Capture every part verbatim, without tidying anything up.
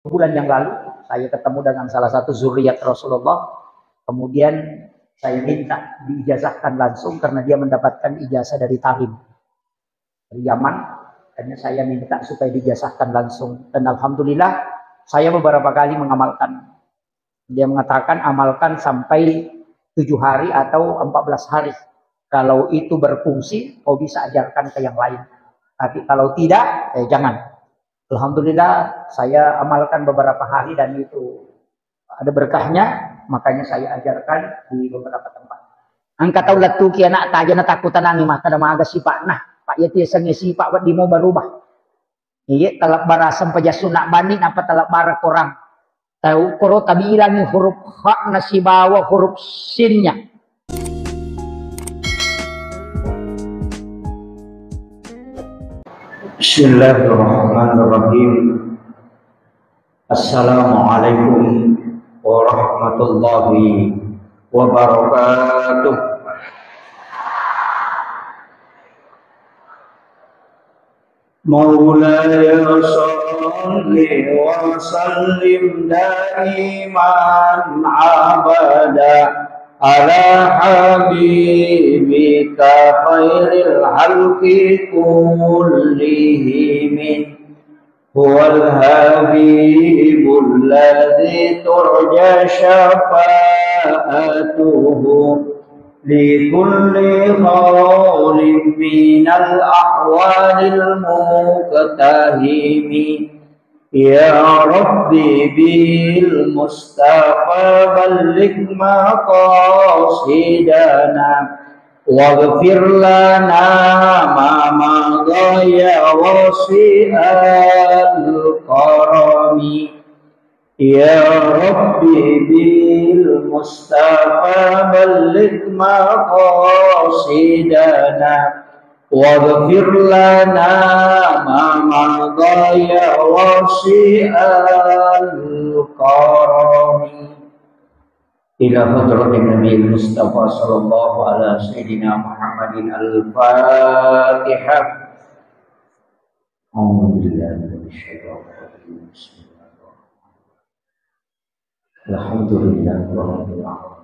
Bulan yang lalu, saya ketemu dengan salah satu zuriat Rasulullah. Kemudian saya minta diijazahkan langsung karena dia mendapatkan ijazah dari Tarim, dari Yaman. Hanya saya minta supaya diijazahkan langsung. Dan alhamdulillah, saya beberapa kali mengamalkan. Dia mengatakan, "Amalkan sampai tujuh hari atau empat belas hari. Kalau itu berfungsi, kau bisa ajarkan ke yang lain. Tapi kalau tidak, eh, jangan." Alhamdulillah, saya amalkan beberapa hari dan itu ada berkahnya, makanya saya ajarkan di beberapa tempat. Engka tau lettuki anak taja na takkutanangi, makkeda maga sipa'na. Pak, iya tiasengnge sipa' wedding mo berubah. Iya, talebbara sempajang sunna' banni, nappa talebbara korang. Tau koro tabilangi huruf ha na sibawa huruf sinnya. Bismillahirrahmanirrahim. Assalamualaikum warahmatullahi wabarakatuh. مولاي صل وسلم دائما أبدا على حبيبك خير الخلق كلهم. هو الحبيب الذي ترجى شفاعته لكل خول من الأحوال المقتحم. يا رب بالمصطفى بلغ مقاصدنا واغفر لنا ما مضى يا واسع الكرم. يا رب بالمصطفى بلغ مقاصدنا واغفر لنا ما مضى يا واسع الكرم. إلى حضرة النبي المصطفى صلى الله على سيدنا محمد الفاتحة. أعوذ بالله من الشيطان الرجيم. بسم الله الرحمن الرحيم. الحمد لله رب العالمين.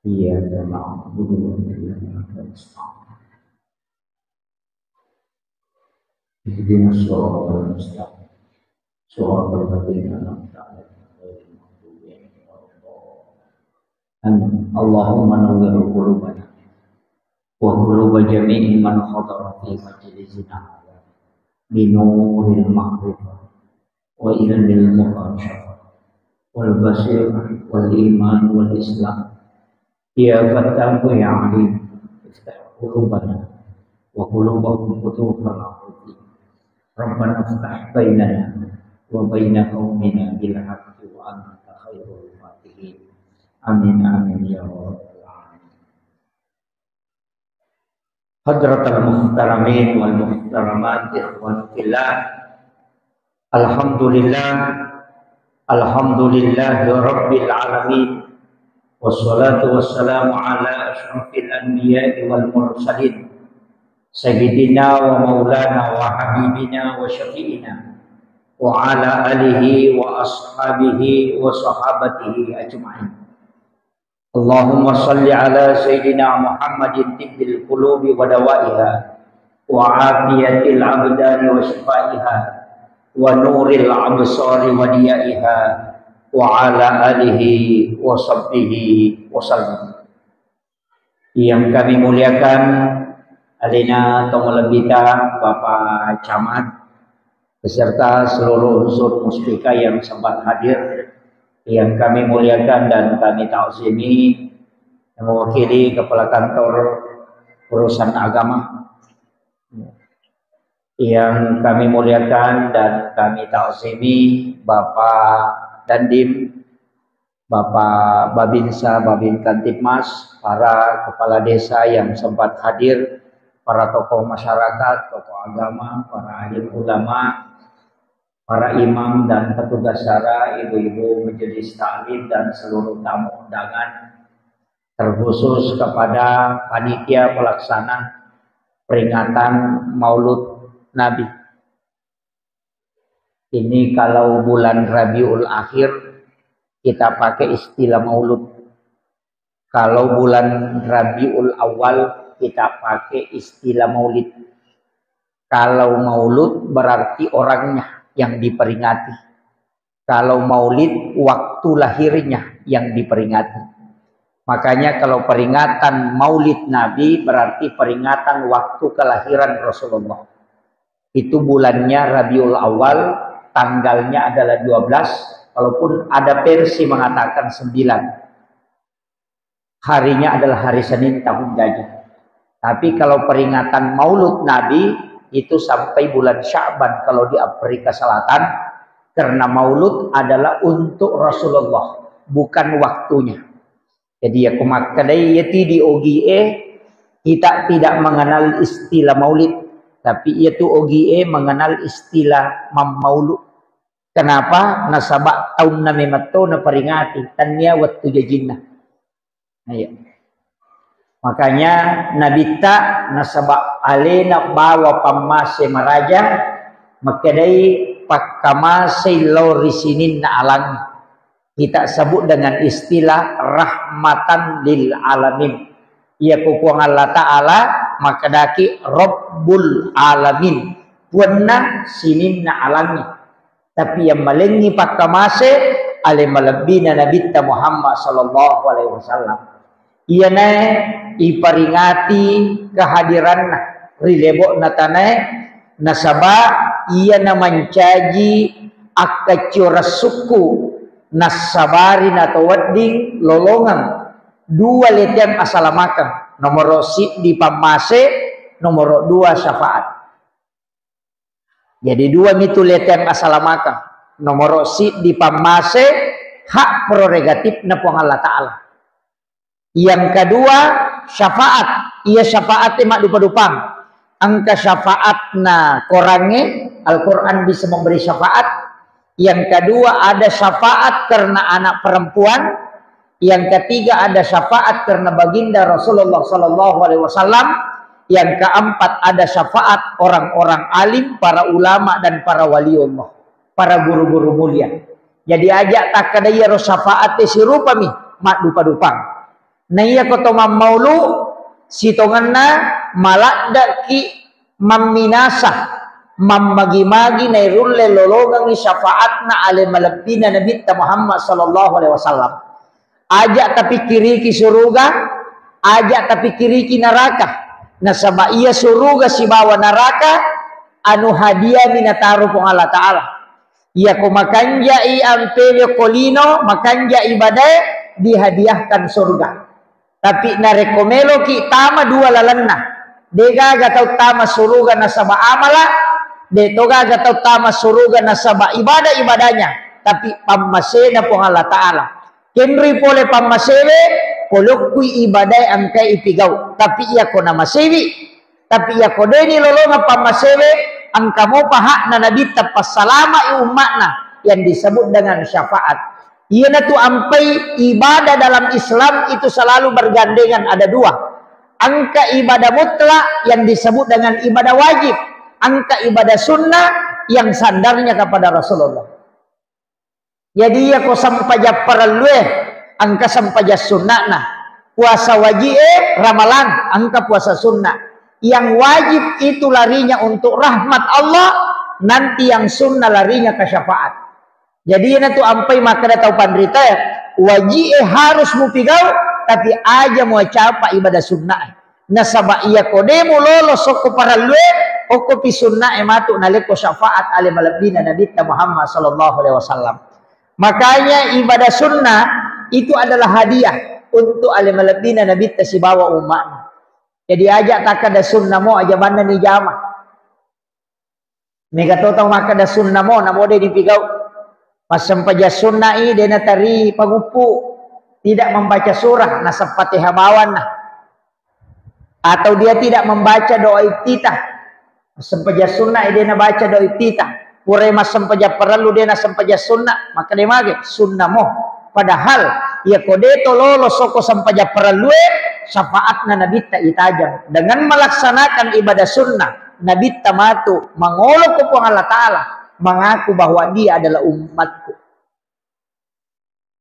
إياك نعبد وإياك نستعين. اهدنا الصراط المستقيم. صراط الذين أنعمت عليهم غير المغضوب عليهم ولا الضالين. آمين. اللهم نور قلوبنا وقلوب جميع من حضر في مجلسنا هذا بنور المعرفة وعلم المكاشفة والبصيرة والإيمان والإسلام. يا فتاح يا عليم، افتح قلوبنا وقلوبهم فتوح العارفين. ربنا افتح بيننا وبين قومنا بالحق وأنت خير الفاتحين. آمين، آمين يا رب العالمين. حضرة المحترمين والمحترمات، إخواني في الله. الحمد لله. الحمد لله رب العالمين. والصلاة والسلام على أشرف الأنبياء والمرسلين. سيدنا ومولانا وحبيبنا وشفيعنا. وعلى آله وأصحابه وصحابته أجمعين. اللهم صل على سيدنا محمد طب القلوب ودوائها وعافية الأبدان وشفائها ونور الأبصار وضيائها وعلى آله وصحبه وسلم. Yang kami muliakan, alena tau malebbita, Bapak Camat, beserta seluruh unsur muspika yang sempat hadir. Yang kami muliakan dan kami ta'zimi, yang mewakili Kepala Kantor Urusan Agama. Yang kami muliakan dan kami ta'zimi, Bapak Dandim, Bapak Babinsa, Babin Kamtibmas, para kepala desa yang sempat hadir, para tokoh masyarakat, tokoh agama, para alim ulama, para imam dan petugas syara, ibu-ibu majelis taklim, dan seluruh tamu undangan, terkhusus kepada panitia pelaksana peringatan Maulud Nabi. Ini kalau bulan Rabiul Akhir, kita pakai istilah maulud. Kalau bulan Rabiul Awal, kita pakai istilah maulid. Kalau maulud berarti orangnya yang diperingati. Kalau maulid, waktu lahirnya yang diperingati. Makanya kalau peringatan maulid Nabi berarti peringatan waktu kelahiran Rasulullah. Itu bulannya Rabiul Awal, tanggalnya adalah dua belas, walaupun ada versi mengatakan sembilan. Harinya adalah hari Senin tahun gajah. Tapi kalau peringatan maulud Nabi itu sampai bulan Sya'ban kalau di Afrika Selatan, karena maulud adalah untuk Rasulullah, bukan waktunya. Jadi ya kumakkedai ya ti di ogie, kita tidak mengenal istilah maulid, tapi ia tu ogie mengenal istilah mammaulu. Kenapa? Nasaba taunna memetto naperingati, tania wettu jajinna. Nah, iya. Makanya Nabitta nasaba alena bawa pammase maraja, makkedai pakkamasei lao ri sininna alangnge. Kita sebut dengan istilah rahmatan lil alamin. Iya ku Puang Allah Ta'ala makkedaki Rabbul Alamin, puanna sininna alangnge. Tapi yang malengngi pakkamase ale malebbina Nabitta Muhammad sallallahu alaihi wasallam. Iyanae iperingati kehadiranna ri lebo'na tanae, nasaba iyana mancaji akkaccio rassukku nassabari nato wedding lolongeng dua leteang asalamakeng, nomoro siddi pammase, nomoro dua syafaat. Jadi dua mitu leteang asalamakeng, nomoro siddi pammase, hak prerogatifna Puang Allah Ta'ala. Yang kedua, syafaat. Iya syafaat maddupa-dupang. Engka syafaatna Korangnge, Al-Quran bisa memberi syafaat. Yang kedua, ada syafaat karena anak perempuan. Yang ketiga, ada syafaat karena baginda Rasulullah sallallahu alaihi wasallam. Yang keempat, ada syafaat orang-orang alim, para ulama dan para waliullah, para guru-guru mulia. Jadi aja takkeda iyaro syafaat e sirupami maddupa-dupang. Naiya ko to mammaulu sitongenna maladdeki mamminasa, mammagi-magi nairulle lolongengngi syafaatna ale malebbina Nabitta Muhammad sallallahu alaihi wasallam. Aja tapikkiriki suruga, aja tapikkiriki naraka. Nasaba iya suruga sibawa naraka anu hadiami nataro Puang Allah Ta'ala. Iyako makanjai ampewe ko lino, makanja ibadae, dihadiahkan surga. Tapi narekko meloki tama dua lalenna, degaga tau tama suruga nasaba amala, de to gaga tau tama suruga nasaba ibadah-ibadahnya, tapi pammasena Puang Allah Ta'ala. Kenrui pole pammasewe, polokkui ibadae engkai ipigau. Tapi iyako namasewi, tapi iyako deni lolongeng pammasewe, engka mopa hakna Nabitta passalama'i umma'na yang disebut dengan syafaat. Iyanatu ampai ibadah dalam Islam itu selalu bergandengan, ada dua. Engka ibadah mutlak yang disebut dengan ibadah wajib, engka ibadah sunnah yang sandarnya kepada Rasulullah. Jadi iyako sempajang parellue, engka sempajang sunna'na. Puasa waji'e Ramalang, engka puasa sunnah. Yang wajib itu larinya untuk rahmat Allah, nanti yang sunnah larinya ke syafaat. Jadi iyanatu ampai makkeda tau panrita, waji'e harus mupigau, tapi aja muacapa ibadah sunnah. Nasaba iyako de mulolo sokko parellue, okkopi sunnae matu nalekko syafaat ale malebbina Nabitta Muhammad sallallahu alaihi wasallam. Makanya ibadah sunnah itu adalah hadiah untuk ale malebbina Nabitta sibawa umma'na. Jadi aja takkeda sunnah mo aja banna ni jama. Mega to tau makkeda sunnah mo, namo de dipigau. Massempajang sunnah i de natari paguppu, tidak membaca surah, naseng Fatihah bawanna. Atau dia tidak membaca doa iftitah. Massempajang sunnah i de nabaca doa iftitah. Purai massempajang parellu de nassempajang sunnah, makkeda mage sunnah mo. Padahal iyako de to lolo sokko sempajang parellue, syafaatna Nabitta itajang. Dengan melaksanakan ibadah sunnah, Nabitta matu mangolo ko Puang Allah Ta'ala. mengaku bahwa dia adalah umatku.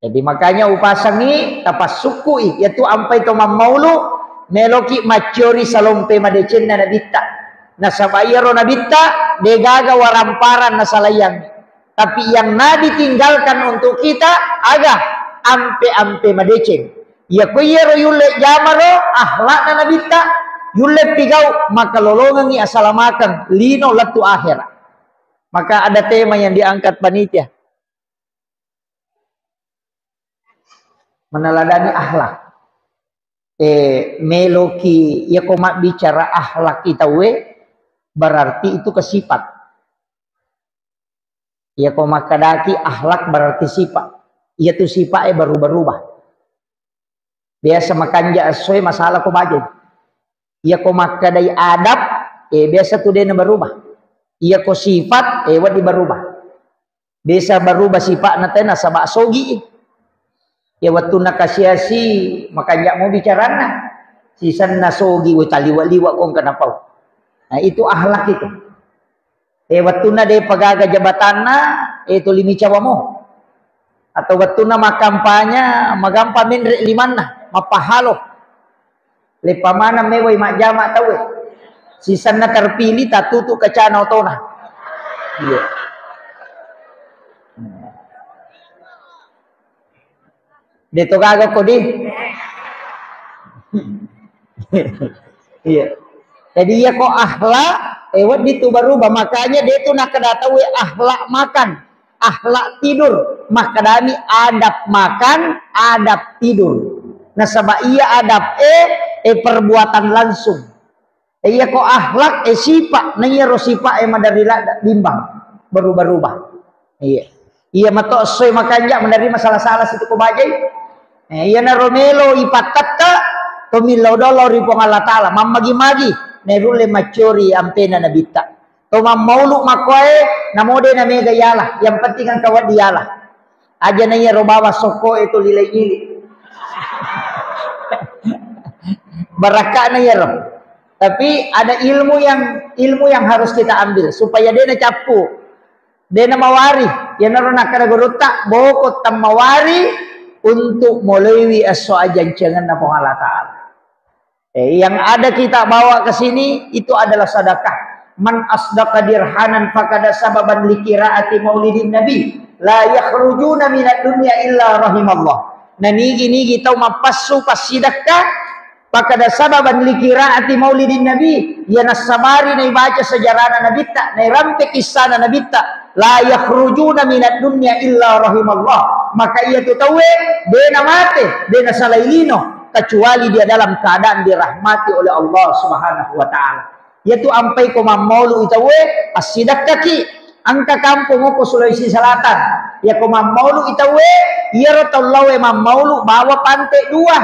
Jadi makanya upasangi, tapassukkui, yaitu ampai to mammaulu, meloki macciori salompe madecenna nabitta. Nasaba iyaro nabitta, degaga waramparang nasalaiangngi. Tapi yang Nabi tinggalkan untuk kita, aga ampe-ampe madeceng. Iya ko iyaro yulle jamaro, akhlakna nabitta, yulle pigau, makalolongengi asalamakeng, lino lettu akhera. Maka ada tema yang diangkat panitia. Meneladani akhlak. Eh, meloki, iya ko mabbicara akhlak itawe, berarti itu ke sifat. Iya ko makkadaki akhlak berarti sifat. Iya tu sifat e berubah-ubah. Biasa makanja essoe masalah ko bajai. Iya ko makkadai adab, eh, biasa tu dena berubah. Iya ko sifat, eh, wedding berubah. Biasa berubah sifatna tena sabak sogi. Ya wettunna kasiasi makanja mo bicaranna. Sisenna sogi, we taliwa-liwa kong kenapa. Nah, itu akhlak itu. Eh, wettunna de pagaga jabatanna, eh, tuli micawa mo. Atau wettunna makkampanye, magampa menre limanna, mappahalo. Leppa maneng mewai majjama tauwe. Sisenna terpilih, tatutu kacana otona. Iya. De to gaga ko di. Iya. Jadi iya ko akhlak, eh, wedding tu berubah. Makanya de tu nakkeda tauwe akhlak makan, akhlak tidur. Makkedami adab makan, adab tidur. Nasaba iya adab e, eh, perbuatan langsung. Eh, iya ko akhlak, eh, sifat, na iyaro sifat, eh, maderri ladda, bimbang, berubah-rubah. Iya. Iya mato essoe makanja menerima salah-salah situ ko bajai. Eh, iya naro melo ipattetta, to millau doang lao ri Puang Allah Ta'ala, mammagi-magi, nerulle maccori ampena nabitta. To mammaulu makkoe, namo de na mega yala, yang penting engka wedding yala. Aja na iyaro bawang sokko e to lilai-lili. Barakka'na iyaro. Tapi ada ilmu yang, ilmu yang harus kita ambil supaya de na cappu. De na mawari. Iyanaro nakkeda gurutta, boko temmawari untuk moloiwi esso ajancengenna Puang Allah Ta'ala. Eh, yang ada kita bawa ke sini itu adalah sedekah. Man asdaqa dirhanan fakada sababan likiraati maulidin nabi. La yakhrujuna minad dunya illa rahimallah. Nanigi-nigi tau mappassu passidekka, fakada sababan likiraati maulidin nabi, iya nassabari naibaca sejarahna nabitta, nairampe kissana nabitta, la yakhrujuna minad dunya illa rahimallah. Maka iya tu tauwe de namate, de nasalai lino, kecuali dia dalam keadaan dirahmati oleh Allah Subhanahu wa Ta'ala. Iya tu ampai ko mammaulu itawe, assidekkaki. Engka kampung ko Sulawesi Selatan. Iya ko mammaulu itawe, iyaro tau lawe mammaulu bawa pante dua.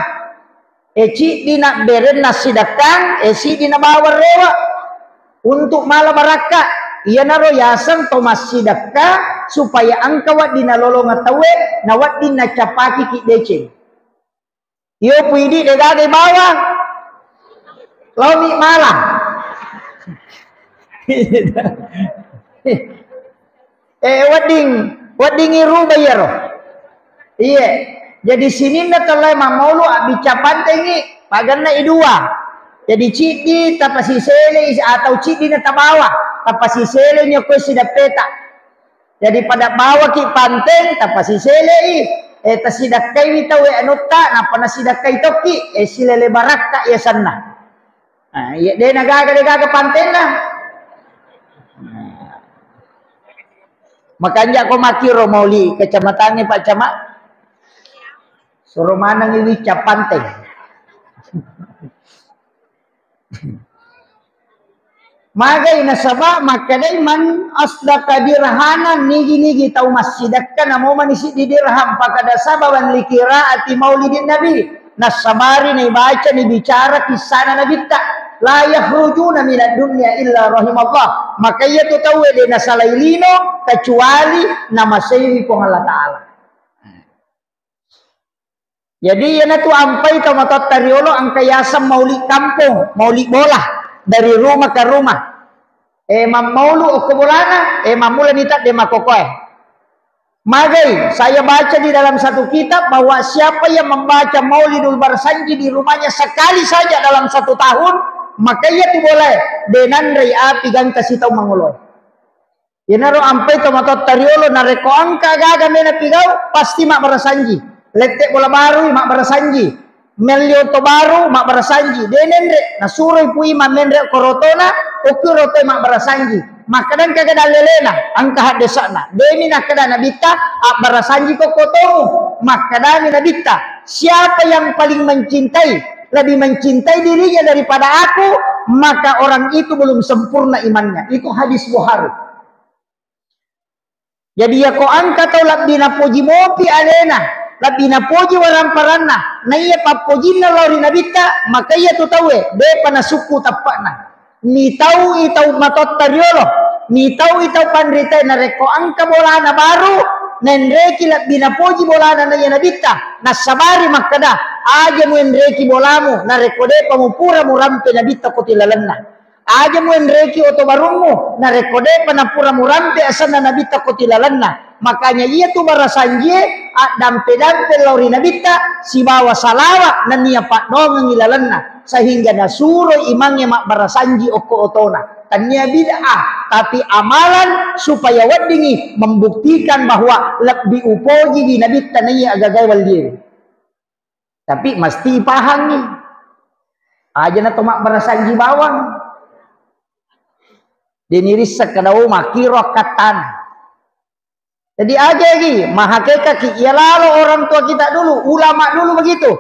E, ciddi nabberenna sidekkang, e, siddi nabawa rewa. Untuk mala barakka, iyanaro yaseng to massidekka supaya engka wedding nalolongeng tauwe, na wedding nacappaki ki deceng. Iyo puidi de gaga bawang. Laomi mala. Eh, wedding, wedding iruba iyaro. Iye. Jadi sininna tellai mammaulu abbicca pantengngi, paganna i dua. Jadi ciddi tapasisele atau ciddi na tabawa, tapasisele nyokko sideppeta. Jadi pada bawaki panteng, tapasiselei, eh, tasidakkaiwi tauwe anutta, nappa nasidakkai tokki, eh, silele barakka yasenna. Nah, iya, de na gaga, de gaga pantenna. Nah. Makanja ko makkiro mauli kecamatangnge, Pak Camat. Suro manengngi wicca panteng. Magai nasaba makkedai, "Man asdaqa dirhanan," nigi-nigi tau massidekka namo mani siddi dirham, pakada sababan likiraati maulidin nabi, nassabari naibaca nibicara kissana nabitta, la yakhrujuna minad dunya illa rahimallah, maka iyatu tauwe de nasalai lino kecuali namaseiwi Puang Allah Ta'ala. Jadi iyanatu ampai tau matoatta riolo engka yaseng mauli kampong, mauli bola dari rumah ke rumah. Eh, mammaulu okko bolana, eh, mammula nita de makokoe. Magai, saya baca di dalam satu kitab bahwa siapa yang membaca Maulidul Barsanji di rumahnya sekali saja dalam satu tahun, maka iya tu boleh denanrei api gangka sitau mangolo. Yenaro ampai to matotta riolo, narekko engka gaga mena pigau, pasti mabbarasanji. Lette bola barui mabbarasanji. Melli oto baru mabbarasanji. De nenre, nasuroi pui mammenre ko rotona, okki rotoi mabbarasanji. Makkadang kaga dallelena, engka haddesana. Demi nakkada nabitta, abbarasanji ko kotomu. Makkadami nabitta, siapa yang paling mencintai, lebih mencintai dirinya daripada aku, maka orang itu belum sempurna imannya. Itu hadis Bukhari. Jadi, yako engka tau lebbi napoji mopi alena, lebbi napoji waramparanna, naiya pappojinna lao ri nabitta, maka iya tu tauwe depa nasukku tappa'na. Mitau'i tau matotta riolo, mitau'i tau panritae, narekko engka bolana baru, nenreki lebbi napoji bolana naiya nabitta, nassabari makkada, aja muenreki bolamu, narekko depa mupura murampe nabitta ko tilalenna. Aja muenreki oto barummu, narekko depa napura murampe asenna nabitta ko tilalenna. Makanya iya tu barasanjie addampe-dampe lao ri nabitta sibawa salawa nennia paddoangengi lalenna, sehingga nasuro imangnge mabbarasanji okko otona. Tania bid'ah, tapi amalan supaya weddingi membuktikan bahwa lebbi upoji di nabitta naiya agagae wallie. Tapi mesti ipahangi. Aja na to mabbarasanji bawang. Deni risseng kada, oh, makkiro akkattana. Jadi aja gi, mahakekaki, iya lalo orang tua kita dulu, ulama dulu begitu.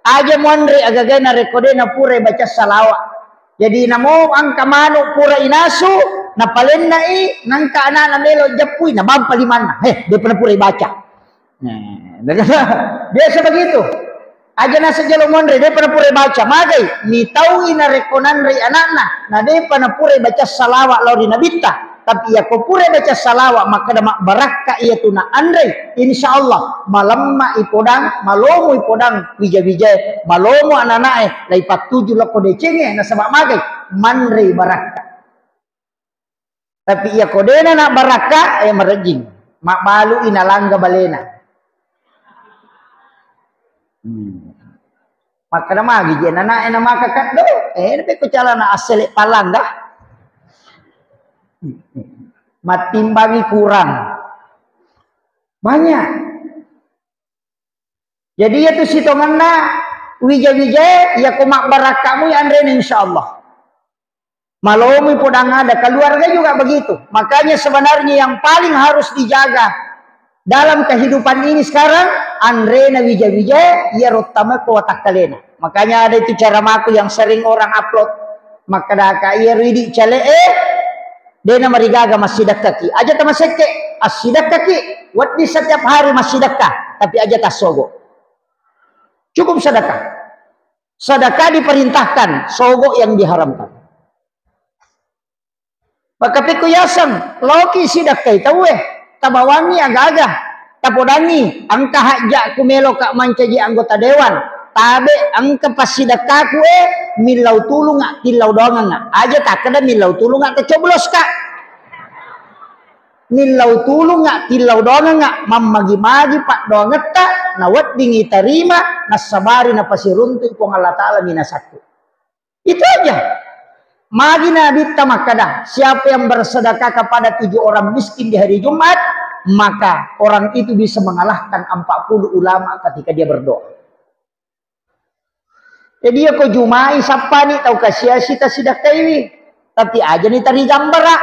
Aja muanre agagai narekko de napura baca salawa. Jadi namo engka manu pura inasu, napalennai, nangka anana melo jappui, nabampa limanna. Heh, de pernah pura baca. Nah, biasa begitu. Aja nasa jolo monre, de pernah pura baca. Magai, mitau'i narekko nanrei anakna, na de pernah pura baca salawa lao ri nabitta. Tapi iya ko pura baca salawa, makkada mabbarakka iya tu na anrei. Insya Allah, malemma ipodang, malomo ipodang wija-wijae, malomo anak-anak'e, lai pattuju loko decengnge, nasaba magai, manrei barakka. Tapi iya ko dena na barakka, eh, marejjing. Mabbalu'i nalangga balena. Hmm. Makkada magi je nana ena maka kaddo, eh, nape ko calana assele palangga. Mattimbangi kurang. Banyak. Jadi iya tu sitongenna wija-wijae, iya ko mabbarakkamu ya anrena insyaallah. Malomi podang ada, keluarga juga begitu. Makanya sebenarnya yang paling harus dijaga dalam kehidupan ini sekarang, anrena wija-wija, iya rottama ko watakkalena. Makanya ada itu ceramaku yang sering orang upload. Makkadaka iya ridi cale e, dena marigaga massidakkaki. Aja tamasekke, assidakkaki, weddi setiap hari massidakka, tapi aja tassogo. Cukup sedekah. Sedekah diperintahkan, sogo yang diharamkan. Maka pekko yaseng, loki sidakkai tauwe, tabawangi aga-aga, tapodangi, engka hajjakku meloka mancaji anggota dewan, tabe engka passidakkaku e, millau tulunga, tillau doangenga. Aja takkeda millau tulunga, tacobloska. Millau tulunga, tillau doangenga, mammagi-magi paddoangetta, naweddingi tarima, nassabari napasiruntu Puang Allah Ta'ala minasakku. Itu aja. Magi Nabitta makkada, siapa yang bersedekah kepada tujuh orang miskin di hari Jumat, maka orang itu bisa mengalahkan empat puluh ulama ketika dia berdoa. Jadi, iya ko Jumai sappani tau kasiasi tasidakkaiwi, tapi aja ni tari gambara,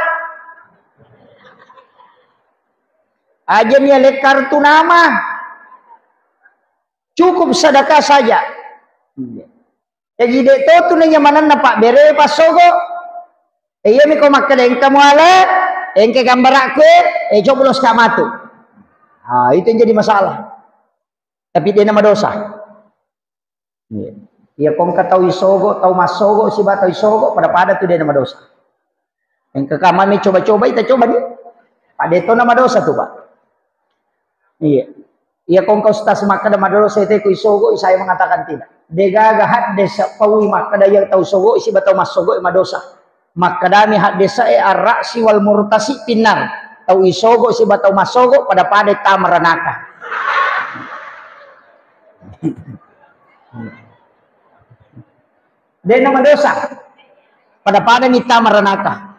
aja ni ale kartu nama, cukup sedekah saja. Jaji, de' to tu nanyamanenna pabbere passogo. E, iyami ko makkeda engka muala, engka gambarakku e, e, cobloska matu. Ah, itu yang jadi masalah. Tapi de' namadosa. Iya. Iya, ko engka tau isogo, tau massogo, siba tau isogo, pada-pada tu de' namadosa. Engka kamami coba-coba, ita coba ni. Pada itu namadosa tu, Pak. Iya. Iya, ko engka ustaz makkeda madosa itu ku isogo, saya mengatakan tidak. De' gaga hadde' seppaui makkeda iya tau sogo, siba tau massogo, madosa. Makkedami haddese'e, "Ar-ra'si wal murtasi pinnar." Tau isogo siba tau masogo pada-pada tama ranaka. Dena madosa. Pada-pada ni tama ranaka.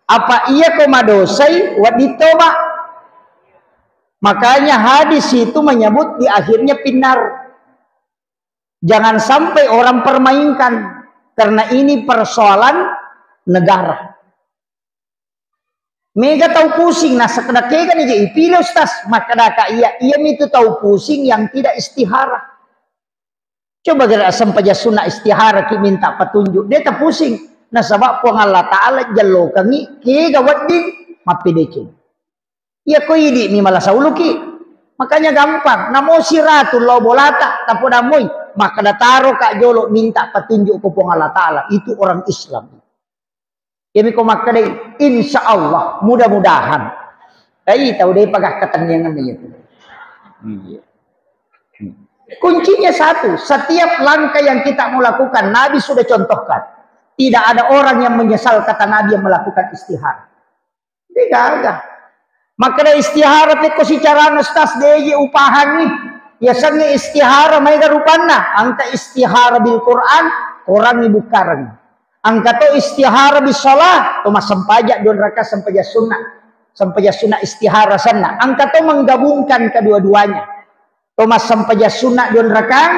Apa iya ko madosai, wedding toba. Makanya hadis itu menyebut di akhirnya pinnar. Jangan sampai orang permainkan, karena ini persoalan negara. Mega tau pusing, nah, sekedar kega ni je ipilih, Ustaz, makkeda ka iya, iya mitu tau pusing yang tidak istihara. Coba gerak sempajang sunna istihara ki minta petunjuk, dia terpusing. Nasaba Puang Allah Ta'ala jellokangi kega wedding mappedeceng. Iya ko idi mi mala sauluki. Makanya gampang. Namo siratu lao bolata, tapoda moi. Makkeda taro ka jolo minta petunjuk ko Puang Allah Ta'ala. Itu orang Islam. Iya mi ko makkedai, insya Allah, mudah-mudahan. Ai tau deh pagah ketenangan itu. Iya. Kuncinya satu, setiap langkah yang kita mau lakukan, Nabi sudah contohkan. Tidak ada orang yang menyesal, kata Nabi, yang melakukan istihara. Degaga. Makkeda istihara pekko sicarana, Ustaz, deje upahangi. Yasengnge istihara maega rupanna. Engka istihara bil Quran, korangngi bukkareng. Engka to istihara bis shalah, to massempajang dua rakaat sempajang sunnah. Sempajang sunnah istihara senna. Engka to menggabungkan kedua-duanya. To massempajang sunna dua rakaat,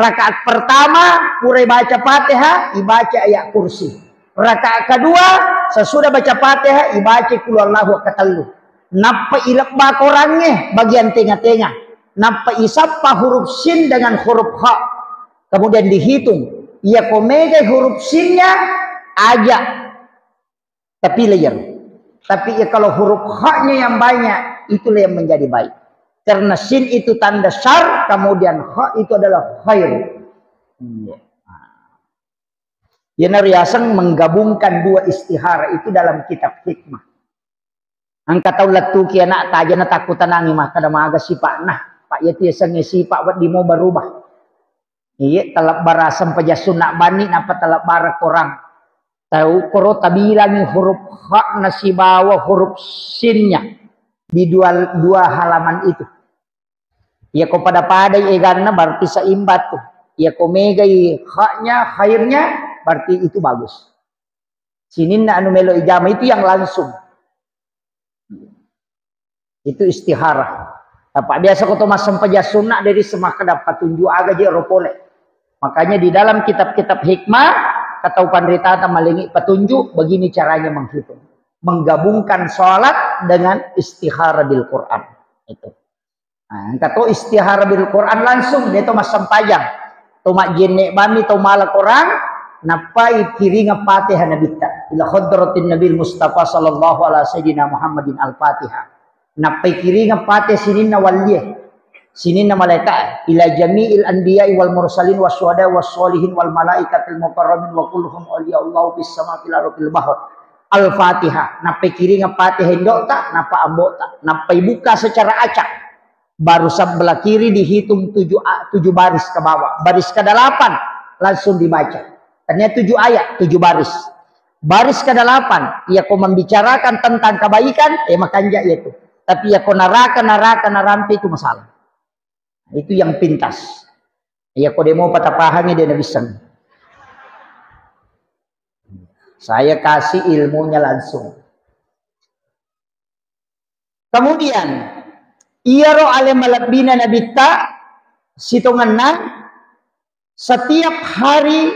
rakaat pertama purai baca Fatihah, ibaca ayat kursi. Rakaat kedua, sesudah baca Fatihah, ibaca qul huwallahu katellu. Nappa ilebba korangnge bagian tenga-tenga. Nappa isappa huruf sin dengan huruf kha. Kemudian dihitung. Iya ko megai huruf sinnya, aja. Tapi layar. Tapi ya kalau huruf haknya yang banyak, itulah yang menjadi baik. Karena sin itu tanda syar, kemudian hak itu adalah khair. Iya. Yana riaseng menggabungkan dua istihara itu dalam kitab hikmah. Engka tau lettuki anak tajana takkutanangi makkeda maga sipa'na. Pak, yatu yasengnge sipa' wedding mo berubah. Iya, talebbara sempajang sunna banni, nappa talebbara korang. Tau koro tabilangi huruf hakna sibawa huruf sinnya di dua, dua halaman itu. Iya ko pada-padai eganna, berarti seimbang tu. Iya ko megai haknya, khairnya, berarti itu bagus. Sininna anu melo ijama itu yang langsung. Itu istihara. Apa biasa ko to massempajang sunna dari semakkeda patunjuk aga je ro pole. Makanya di dalam kitab-kitab hikmah, kata pandita malingi petunjuk begini caranya menghitung. Menggabungkan sholat dengan istihara bil Quran. Itu. Nah, engka to istihara bil Quran langsung, de to massempajang. To majjenne bami to mala Quran, nappai kiringa Fatihah Nabitta. Ila hadratin Nabil Mustafa sallallahu ala sayyidina Muhammadin al-Fatihah. Nappai kiringa Fatihah sininna wallie. Sininna malaika. Ila jami'il anbiya'i wal mursalin was syuhada was sholihin wal malaikatil mukarramin wa kulluhum awliya Allah fis sama fil ardi fil bahr. Al-Fatihah. Nappai kiringa Fatihah indokta, nappa ambokta. Nappai buka secara acak. Baru sebelah kiri dihitung tujuh a-, tujuh baris ke bawah. Baris kedelapan langsung dibaca. Tania tujuh ayat, tujuh baris. Baris kedelapan, iya ko membicarakan tentang kebaikan, eh makanja iya tu. Tapi iya ko neraka, neraka, nerampe itu masalah. Itu yang pintas. Iya ko demo patapahangi dia nabisang. Saya kasih ilmunya langsung. Kemudian, iyaro ale malebbina Nabitta sitongenna, setiap hari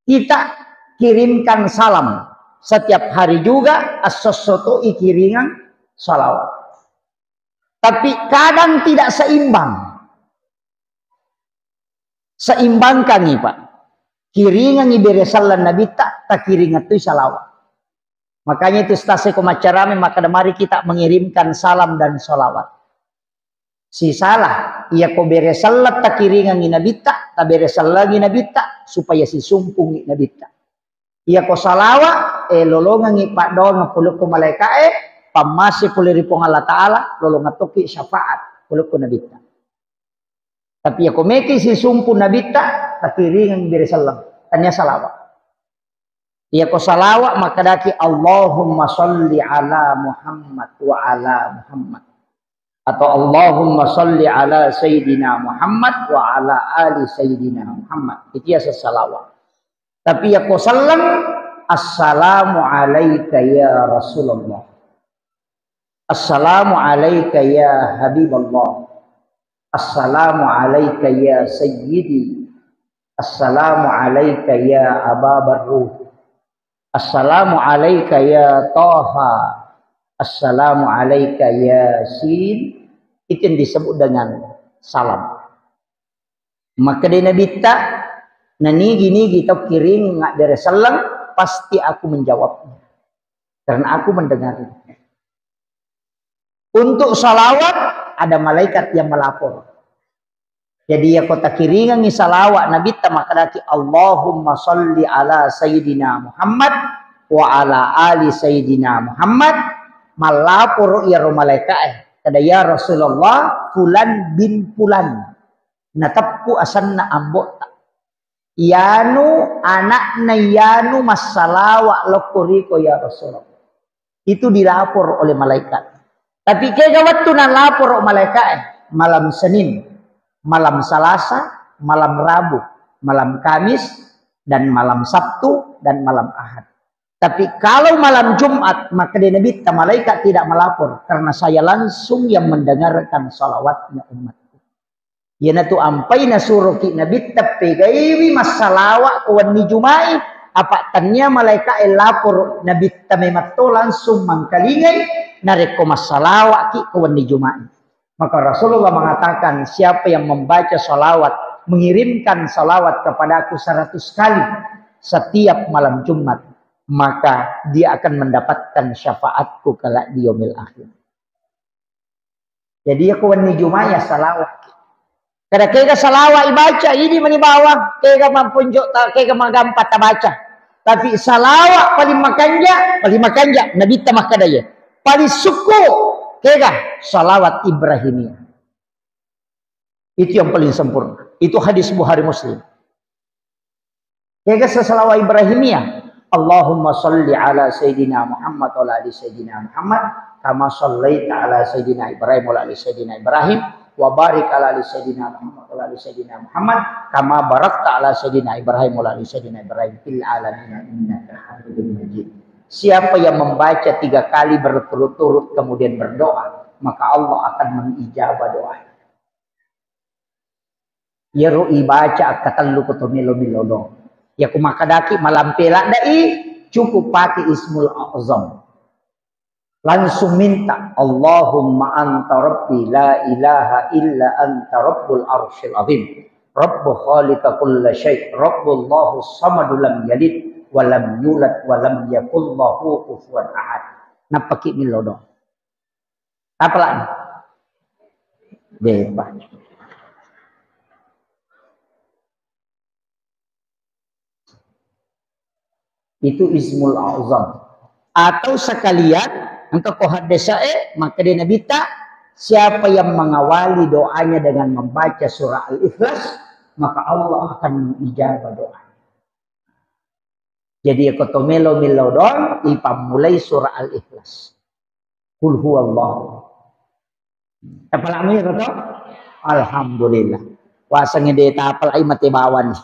kita kirimkan salam. Setiap hari juga esso-esso to ikiringang salawat. Tapi kadang tidak seimbang. Seimbangkangi, Pak. Kiringangi bere selleng Nabitta, takiringattui salawat. Makanya itu stase ko maccarame, maka mari kita mengirimkan salam dan salawat. Sisalah, iya ko bere selleng takiringangi Nabitta, tabere sellengi Nabitta, supaya sisumpungi Nabitta. Iya ko salawa, eh, lolongengi paddoangeng pole ko malaikae, pammase pole ri Puang Allah Ta'ala, lolongeng tokki syafaat pole ko Nabitta. Tapi iya ko meki sisumpu Nabitta, takiringeng bere selleng, tania salawa. Iya ko salawat makkedaki, "Allahumma sholli ala Muhammad wa ala Muhammad." Atau, "Allahumma sholli ala Sayyidina Muhammad wa ala ali Sayyidina Muhammad." Itu ya salawat. Tapi ya ko selleng, "Assalamu alaika ya Rasulullah. Assalamu alaika ya Habiballah. Assalamu alaika ya Sayyidi. Assalamu alaika ya Aba Barru. Assalamu alaika ya Taha. Assalamu alaika ya Sin." Itu yang disebut dengan salam. Makkeda Nabitta, "Nanigi-nigi tau kiring ngaddere selleng, pasti aku menjawabnya. Karena aku mendengarnya." Untuk salawat, ada malaikat yang melapor. Jadi, ya ko takiringengi salawat Nabitta makkedaki, "Allahumma sholli ala Sayyidina Muhammad wa ala ali Sayyidina Muhammad," mallaporo iyaro malaikae. Kada, "Ya Rasulullah, fulan bin fulan." Nateppu asenna ambo'ta. Iyanu ana'na iyanu massalawa lokko riko, ya Rasulullah. Itu dilapor oleh malaikat. Tapi kega wettu nalapor malaikat, eh? Malam Senin, malam Salasa, malam Rabu, malam Kamis, dan malam Sabtu, dan malam Ahad. Tapi kalau malam Jumat, maka di Nabitta malaikat tidak melapor, karena saya langsung yang mendengarkan salawatnya umatku. Iyanatu ampai nasuroki Nabitta pegaiwi massalawa ko wenni Jumai, apa tania malaikae lapor Nabitta mematto langsung mangkalingai narekko massalawaki ko wenni Jumai. Maka Rasulullah mengatakan, "Siapa yang membaca salawat, mengirimkan salawat kepadaku seratus kali setiap malam Jumat, maka dia akan mendapatkan syafaatku kelak di yaumil akhir." Jadi, ya ko wenni Juma ya salawat. Kada kega salawat ibaca, idi mani bawang, kega mamponjo ta, kega magampa tabaca. Tapi salawat paling makanja, paling makanja, Nabitta makkeda ya. Paling sukku, kega salawat Ibrahimiyah. Itu yang paling sempurna. Itu hadis Bukhari Muslim. Kega salawat Ibrahimiyah. Allahumma salli ala Sayyidina Muhammad wa ala ali Sayyidina Muhammad, kama sallaita ala Sayyidina Ibrahim wa ala ali Sayyidina Ibrahim, wa barik ala ali Sayyidina Muhammad wa ala ali Sayyidina Muhammad, kama barakta ala Sayyidina Ibrahim wa ala ali Sayyidina Ibrahim fil alamin innaka Hamidum Majid. Siapa yang membaca tiga kali berturut-turut kemudian berdoa, maka Allah akan mengijabah doanya. Iyaro ibaca akkatellu ko to melo-melo do. Iya ko makkadaki malampe laddai, cukup pake Ismul A'zam. Langsung minta, "Allahumma anta rabbi la ilaha illa anta rabbul arsyil azim. Rabbu khaliqa kulla syai. Rabbullahu samadu lam yalid wa lam yulad wa lam yakul lahu kufuwan ahad." Nappaki melo do. Apalagi? Bebas. Itu Ismul A'zam. Atau sekalian, engka ko haddesae, maka dia Nabitta, siapa yang mengawali doanya dengan membaca surah Al-Ikhlas, maka Allah akan mengijabah doanya. Jadi, ko to melo-melo doang, ipammulai surah Al-Ikhlas. Qul huwallahu. Tapalami ya, to? Alhamdulillah. Waseng de tapalai mate bawang.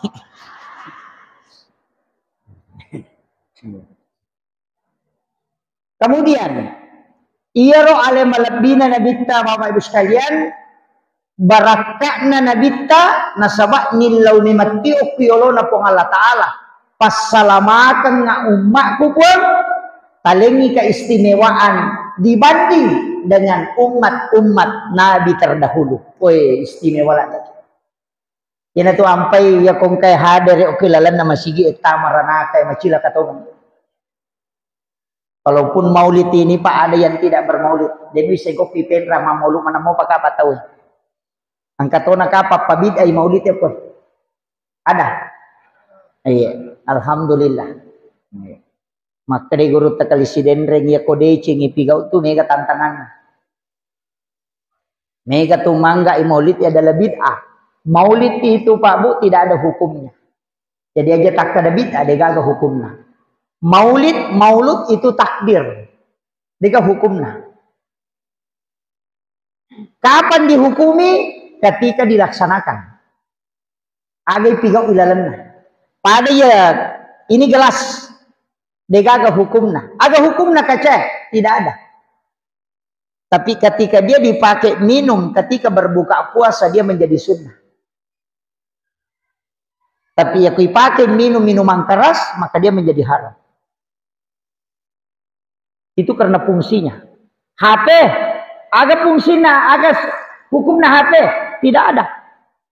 Kemudian, iyaro ale malebbina Nabitta, Bapak Ibu sekalian, barakka'na Nabitta, nasaba millau memetti okki yolona Puang Allah Ta'ala. Passalamakengnga ummakku, Puang, talengi keistimewaan dibanding dengan umat-umat Nabi terdahulu. Woi, istimewa lagi. Iyanatu ampai iya kongkai hadere okki lalenna masigi e tama ranaka e macilaka tongeng. Kalaupun maulid ini, Pak, ada yang tidak bermaulid. Jadi, bisa kopi penra ma maulid mana mau pakai apa tahu. Angka tona kapa pabid'ai maulid ya, Pak? Ada? Iya, alhamdulillah. Iya. Makkeda guru takali sidenreng ya ko deceng ipigau tu mega tantangan. Mega tu mangga i maulid ya adalah bid'ah. Maulid itu, Pak Bu, tidak ada hukumnya. Jadi aja takkada bid'ah, de gaga hukumna. Maulid, maulud itu takdir. Dega hukumna. Kapan dihukumi? Ketika dilaksanakan. Aga ipigau ilalenna. Pada ya, ini gelas. Degaga hukumna. Aga hukumna kaca? Tidak ada. Tapi ketika dia dipakai minum ketika berbuka puasa, dia menjadi sunnah. Tapi ya, kui pakai minum minuman keras, maka dia menjadi haram. Itu karena fungsinya. H P, aga fungsinya, aga hukumna H P? Tidak ada.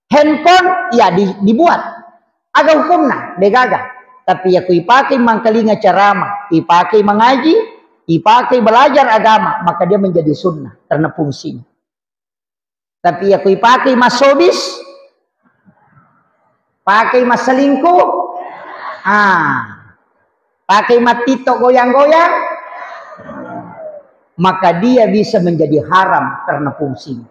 Handphone, ya, di, dibuat. Aga hukumna? Degaga. Tapi ya, kui pakai mangkalinga ceramah, ipakai mengaji, ipakai belajar agama, maka dia menjadi sunnah karena fungsinya. Tapi ya, kui pakai massobis, pakai masselingkuh, ah, pakai mattito goyang-goyang, maka dia bisa menjadi haram karena fungsinya.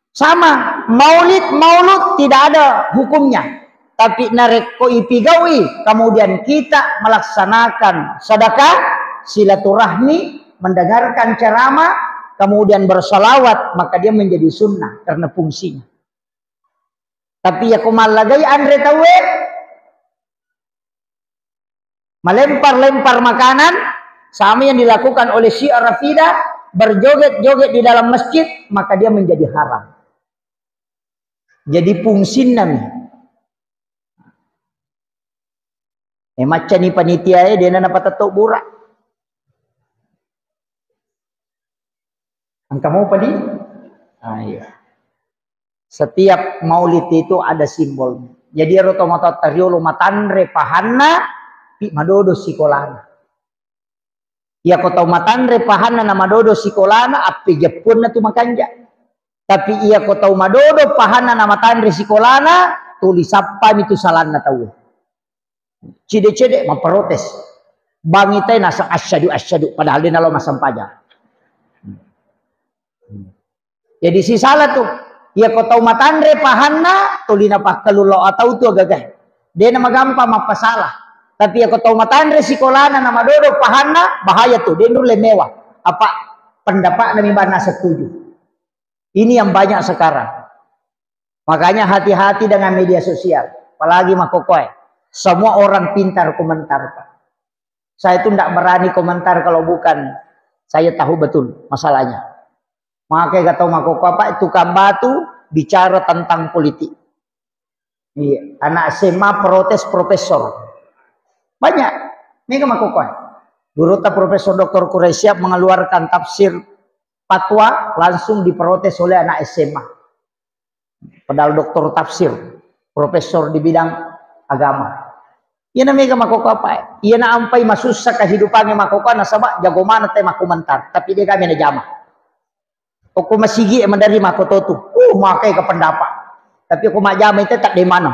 Sama, maulid, maulud tidak ada hukumnya. Tapi narekko ipigaui, kemudian kita melaksanakan sedekah, silaturahmi, mendengarkan ceramah, kemudian bersalawat, maka dia menjadi sunnah karena fungsinya. Tapi ya, ko mallagai anre tauwe, melempar-lempar makanan, sama yang dilakukan oleh Syiah Rafidah, berjoget-joget di dalam masjid, maka dia menjadi haram. Jadi fungsinna mi. Eh, maccani panitia e, dena napatetto bura. Engka mau padi? Ah, iya. Setiap maulid itu ada simbol. Jadi ero tomatoatta riolo matanre pahanna, pi madodo sikolana. Iya ko tau matanre pahanna na madodo sikolana, appejeppuanna tu makanja. Tapi iya ko tau madodo pahanna na matanre sikolana, tuli sappami tu salanna tau. Cede-cede maprotes. Bangitai naseng asyhadu, asyhadu, padahal de nalo massempajang. Jadi sisala tu. Iya ko tau matanre pahanna, tuli napakkalulo atau tu agaga. De na magampang mappasalah. Tapi iya ko tau matanre sikolana na madodo pahanna, bahaya tu, de nulle mewa. Apa pendapatna mi banna setuju. Ini yang banyak sekarang. Makanya hati-hati dengan media sosial, apalagi makkokkoe. Semua orang pintar komentar, Pak. Saya itu ndak berani komentar kalau bukan saya tahu betul masalahnya. Makanya gak tahu makkokkoe, Pak, tukang batu bicara tentang politik. Iya, anak S M A protes profesor. Banyak. Mega makkokkoe. Guruta Profesor Doktor Quraisyah mengeluarkan tafsir fatwa, langsung diprotes oleh anak S M A. Padahal doktor tafsir, profesor di bidang agama. Iyana mega makkokkoe, Pak. Iyana ampai masussa kehidupannya makkokkoe, nasaba jago maneng te makkomentar, tapi de gaga najama. Okko masigi e maderri makkototu. Uh, makkokkoe ke pendapat. Tapi okko majjama itu tak de maneng.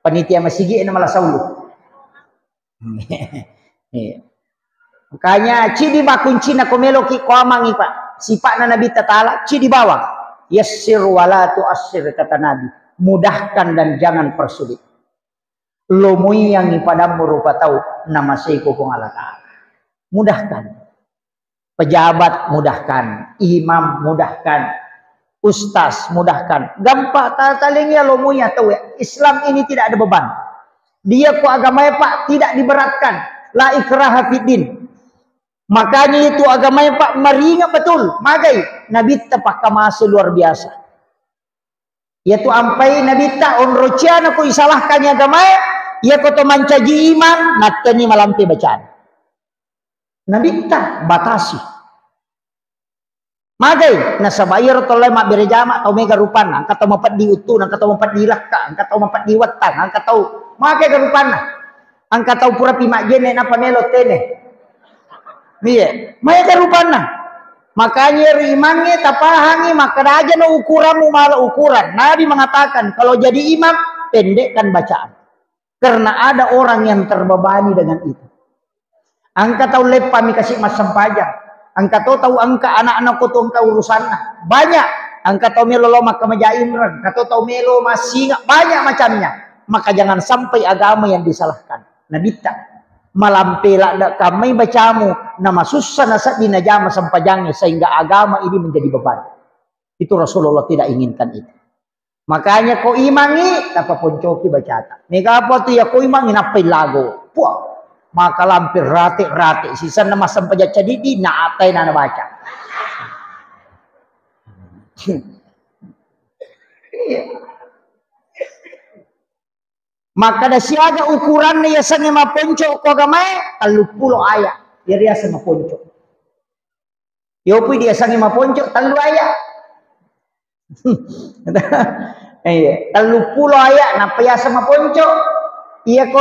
Panitia masigi e na malah saulu. Iya. Makanya cidi bakuncina ko meloki ko amangi, Pak. Sipa'na Nabitta Ta'ala cidi bawang. Yassir wala tuassir, kata Nabi. Mudahkan dan jangan persulit. Lomoiyangi padammu rupa tau, namaseiko Puang Allah Ta'ala. Mudahkan. Pejabat mudahkan, imam mudahkan, ustaz mudahkan. Gampang ta-, talengi ya lomoiya tau ya. Islam ini tidak ada beban. Dia ko agama ya, Pak, tidak diberatkan. La ikraha fiddin. Makanya itu agama ya, Pak, meringan betul. Magai Nabitta pakkamase luar biasa. Iyatu ampai Nabitta onrociana ko isalahkan agamae, iya ko to mancaji imang, natteni malampe bacaan. Nabitta batasi. Magai, nasaba iyaro tollai mabbere jama, tau mega rupanna, engka tau mapeddi uttuna, engka tau mapeddi lakka, engka tau mapeddi wettang, engka tau magai ga rupanna. Engka tau purapi majjenne nappa melo tene. Iya, maega rupanna. Makanya ri imangnge tapahangi makkeda aja no ukuranmu mala ukuran. Nabi mengatakan, kalau jadi imam, pendekkan bacaan. Karena ada orang yang terbebani dengan itu. Engka tau leppami kasi massempajang. Engka to tau engka anakna ko to engka urusanna. Banyak. Engka tau melo lo makkamaja inreng. Engka to tau melo massinga. Banyak macamnya. Maka jangan sampai agama yang disalahkan. Nabitta, malampe ladde kammai bacamu, namasussa naseddi najama sempajangnge sehingga agama ini menjadi beban. Itu Rasulullah tidak inginkan itu. Makanya ko imangi, tapaponcoki bacata. Mega apa tu ya ko imangi nappai lago. Puah, maka lampe rate-rate. Sisanna massempajang cadidi, na atai na nabaca. Iya. Makkeda siaga ukuranna yasengnge maponco ko agamae, telluppulo ayat. Iya riaseng maponco. Yopui diasengnge maponco, tellu ayat. Iya, telluppulo ayat, nappa yaseng maponco. Iya ko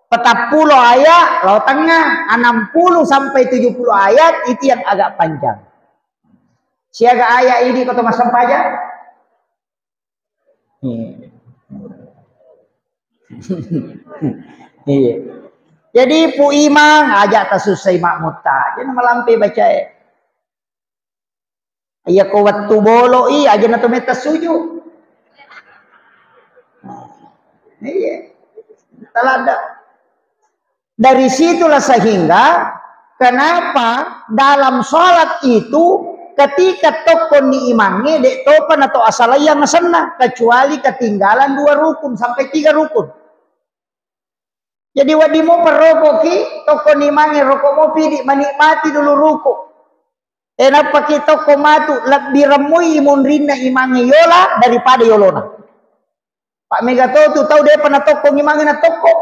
petappulo ayat, lao tengah, enam puluh sampai tujuh puluh ayat, itu yang agak panjang. Siaga ayat ini ko to massempajang? Iya. Iya. Jadi pu imang aja tasussai makmutta. Jadi malampe bacae. Iya ko wettu bolo i aja na to metta suju. Iya. Talada. Dari situlah sehingga kenapa dalam sholat itu ketika tokkonni imangnge, dek topa nato asalayang asenna, kecuali ketinggalan dua rukun sampai tiga rukun. Jadi wedding mo perrokoki, tokkonni imangnge rokok mopi di menikmati dulu ruku. E nappaki tokko matu, lebbi remmui munrinna imangnge yola daripada yolona. Pak mega to tu tau depa natokkong imangnge natokko.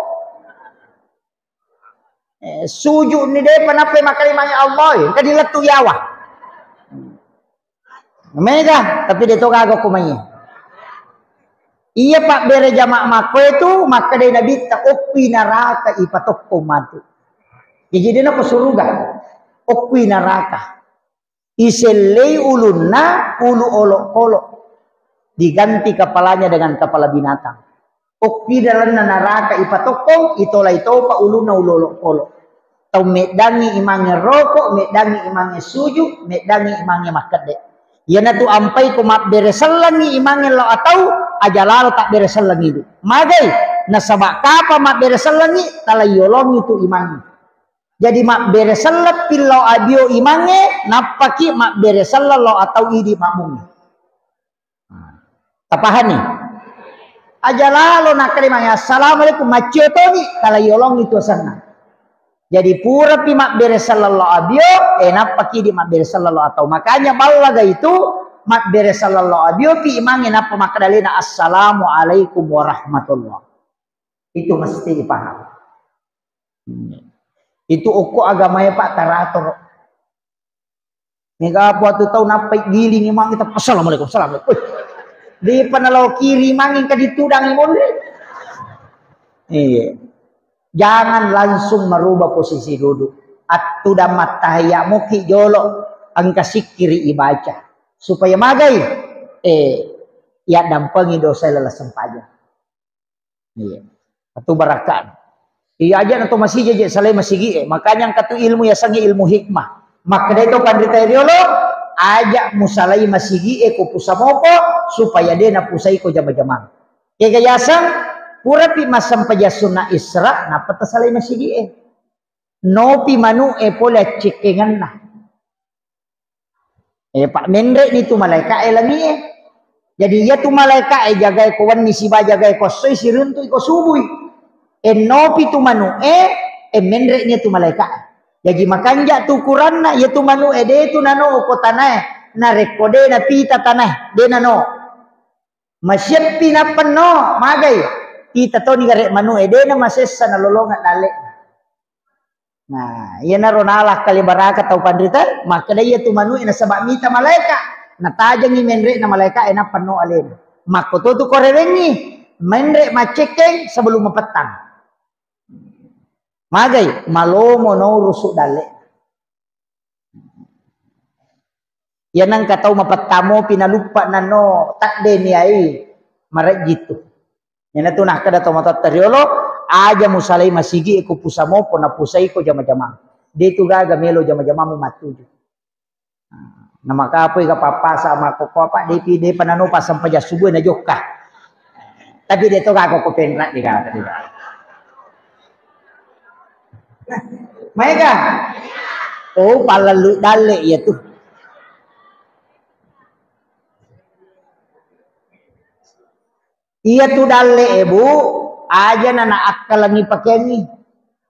Eh, sujud ni depa nappai makkalimangnge Allah, engka dilettu yawa. Mega, tapi de to gaga ko mai. Iya pabbere jama makko itu, makkedai Nabitta, okkui naraka ipatokko matu. Jadi de nako suruga, okkui naraka. Isellei ulunna ulu olok-olok. Diganti kepalanya dengan kepala binatang. Okki dalenna naraka ipatokkong, itolai topa ulunna ulu olok-olok. Tau meddangi imangnge rokok, meddangi imangnge suju, meddangi imangnge makkedde. Iyanatu ampai ko mabbere sellengi imangnge lao atau aja lalo tabbere sellengi du. Magai, nasaba kapa mabbere sellengi, tala yolongi tu imangnge. Jadi mabbere selleng pillau abio imangnge, nappaki mabbere selleng lao atau idi makmungnge. Tapahani? Aja lalo nakkeda imangnge, "Assalamualaikum," maccio toni, tala yolongi tu asenna. Jadi purapi mabbere selleng lao abio, eh, nappaki idi mabbere selleng lao atau. Makanya ballaga itu mabbere selleng lao abio pi imangnge nappa makkeda alena, "Assalamualaikum warahmatullah." Itu mesti dipahami. Itu okko agamae, Pak, taratur. Mega apa tu tau nappai giling imang kita, "Assalamualaikum, assalamualaikum." Wih, di panalo kiri imang engka ditudang imang. Iya. Jangan langsung merubah posisi duduk. Attudang mattahiyya muki jolo, engka sikkiri ibaca. Supaya magai, eh, yaddampengi dosa laleng sempajang. Iya. Atu barakka. Iya aja na to masigi je salai masigi e. Makanya engka tu ilmu yasengnge ilmu hikmah. Makkedai to panrita riolo, aja musalai masigi e ko pusa mopo supaya de napusai ko jama-jamang. Kega yaseng purapi massempajang sunna Isra nappa tasalai masigi e. Nopi manu e pole accekkengenna. Eh, Pak, menre ni tu malaika e langi e. Jadi iya tu malaika e jagai ko wenni siba jagai ko essoi siruntu iko subui. Ennopi tu manu e, e menre ni tu malaika e. Jaji makanja tu ukuranna, iya tu manu e de tu nano ko tanae. Narekko de napita tanae, de nano. Masieppi nappenno, magai. Pita toni gare manu e, de na masessa nalolongeng dalle. Nah, iyanaro nala kali baraka tau panrita, makkeda iya tu manu e nasaba mita malaika, natajengi menre na malaika e nappenno alena. Makko to tu korewengi, menre maccekkeng sebelum mapettang. Magai, malomo no rusu dalle. Iya nengka tau mapettamopi naluppa nanno tadde ni ai marejji tu. Iyanatu nakkeda to matoatta riolo, aja musalai masigi e ko pusa mopo napusai ko jama-jamang. De tu gaga melo jama-jamang matuju. Nah, namakapoi ga pappasa makkokko apa depi depa nano passampajang subuh na jokka. Tapi de' to gaga ko penra' de' gaga, de' gaga. Maega? Oh, pallallu dalle' iya tu. Iya tu dalle' e, Bu, aja' na naakkalengngi pakeangngi.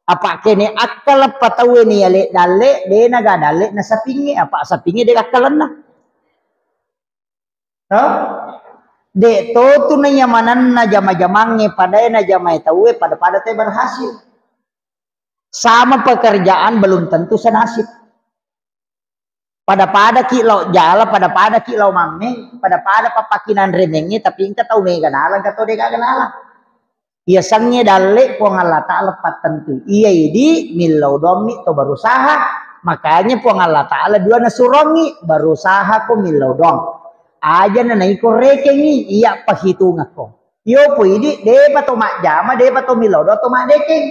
Apa' kene akkaleng pa tauwe ni yale' dalle', de' naga dalle' na sapingnge, apa' sapingnge de' akkalenna. To? De' to tu nayamanenna jama-jamangnge, padae najamai tauwe, pada-pada te berhasil. Sama pekerjaan belum tentu senasib. Pada-pada ki lao jala, pada-pada ki lao mammeng, pada-pada pappakinanre mengnge, tapi engka tau mega nalang, engka tau de' gaga nalang. Iya sengnge dalle' Puang Allah Ta'ala pattentui. Iya idi millau doammi to berusaha. Makanya Puang Allah Ta'ala dua nasurongi, berusaha ko millau doang. Aja' na naiko rekengngi, iya pahitungakko. Iyo pu idi, de'pa to majjama, de'pa to millau doang to maddekeng.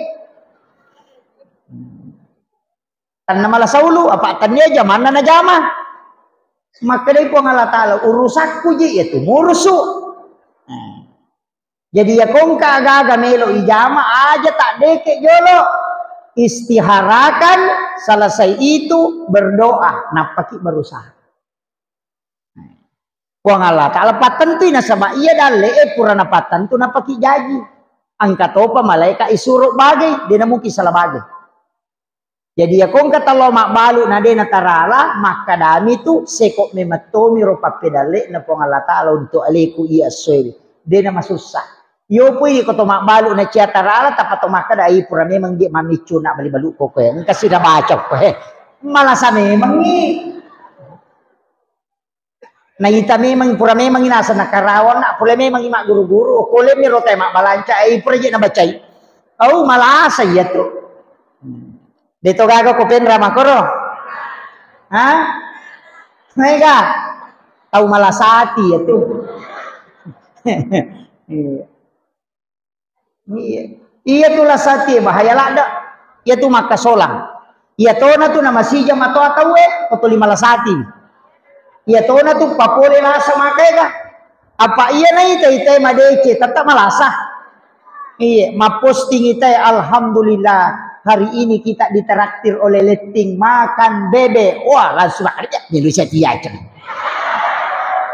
Tanna mala saulu, apa' tannia jamanna najama. Makkedai Puang Allah Ta'ala, urusakku ji, iya tu murusu. Nah. Jadi, iya kongka aga-aga melo ijama, aja' taddeke' jolo. Istiharakan, selesai itu berdoa, nappaki berusaha. Puang Allah Ta'ala pattentui, nasaba' iya dalle'e pura napattentu nappaki jaji. Engka topa malaeka' isuro bagai, de' namuki sala bagai. Jadi, iya kongka tallo mabbalu na de' natarala, makkadami tu, seko' memettomi ro pappedalle'na Puang Allah Ta'ala untuk aleku iya essoe. De' namasussa. Iyo pui ko to mabbalu na cia tarala, tappa to makkada, ai pura memang je' mamiccu na bali balu ko koe. Engka sida baca ko, he. Malasa memangngi. Naita memang, pura memangngi naseng nakarawanna, pura memangngi magguru-guru, okko lemmi ro tae mabbalanca, eh, pura je' nabacai. Au, malasa iya tu. De' to gaga ko penra makkoro. Ha? Mega. Tau malasa ati iya tu. Iya. Iya. Iya tu lasati bahaya ladde'. Iya tu makkasolang. Iya tona tu namasija matoa tauwe, ko tuli malasati. Iya tona tu papole lasa makaega. Apa iya naita-itai madece, tetap malasa. Iya, maposting itai, "Alhamdulillah, hari ini kita ditraktir oleh Letting makan bebek." Wah, langsung ada, milu saya tiaceng.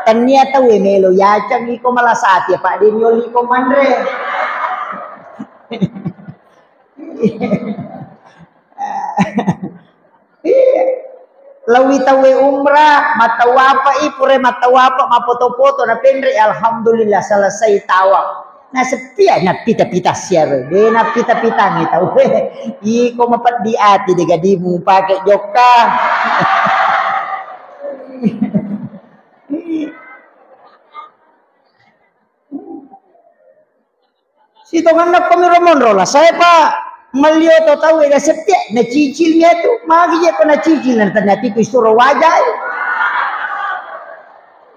Tennia tauwe melo yaceng iko malasati, apa' de' niolli ko manre. Iya. Lawi tauwe umrah, mattawapa i, pura mattawapa, mapoto-poto, napenre, alhamdulillah, selesai tawaf. Naseppia, nappita-pita siaro. De' nappita-pitangi tauwe. Iko mapeddi ati de' gadimu pake jokka. Sitonganna ko miro monro la, saya pa mallio to tau ega sette, nacicil mi atu, magi je ko nacicil, na ternyata itu isuro wajai.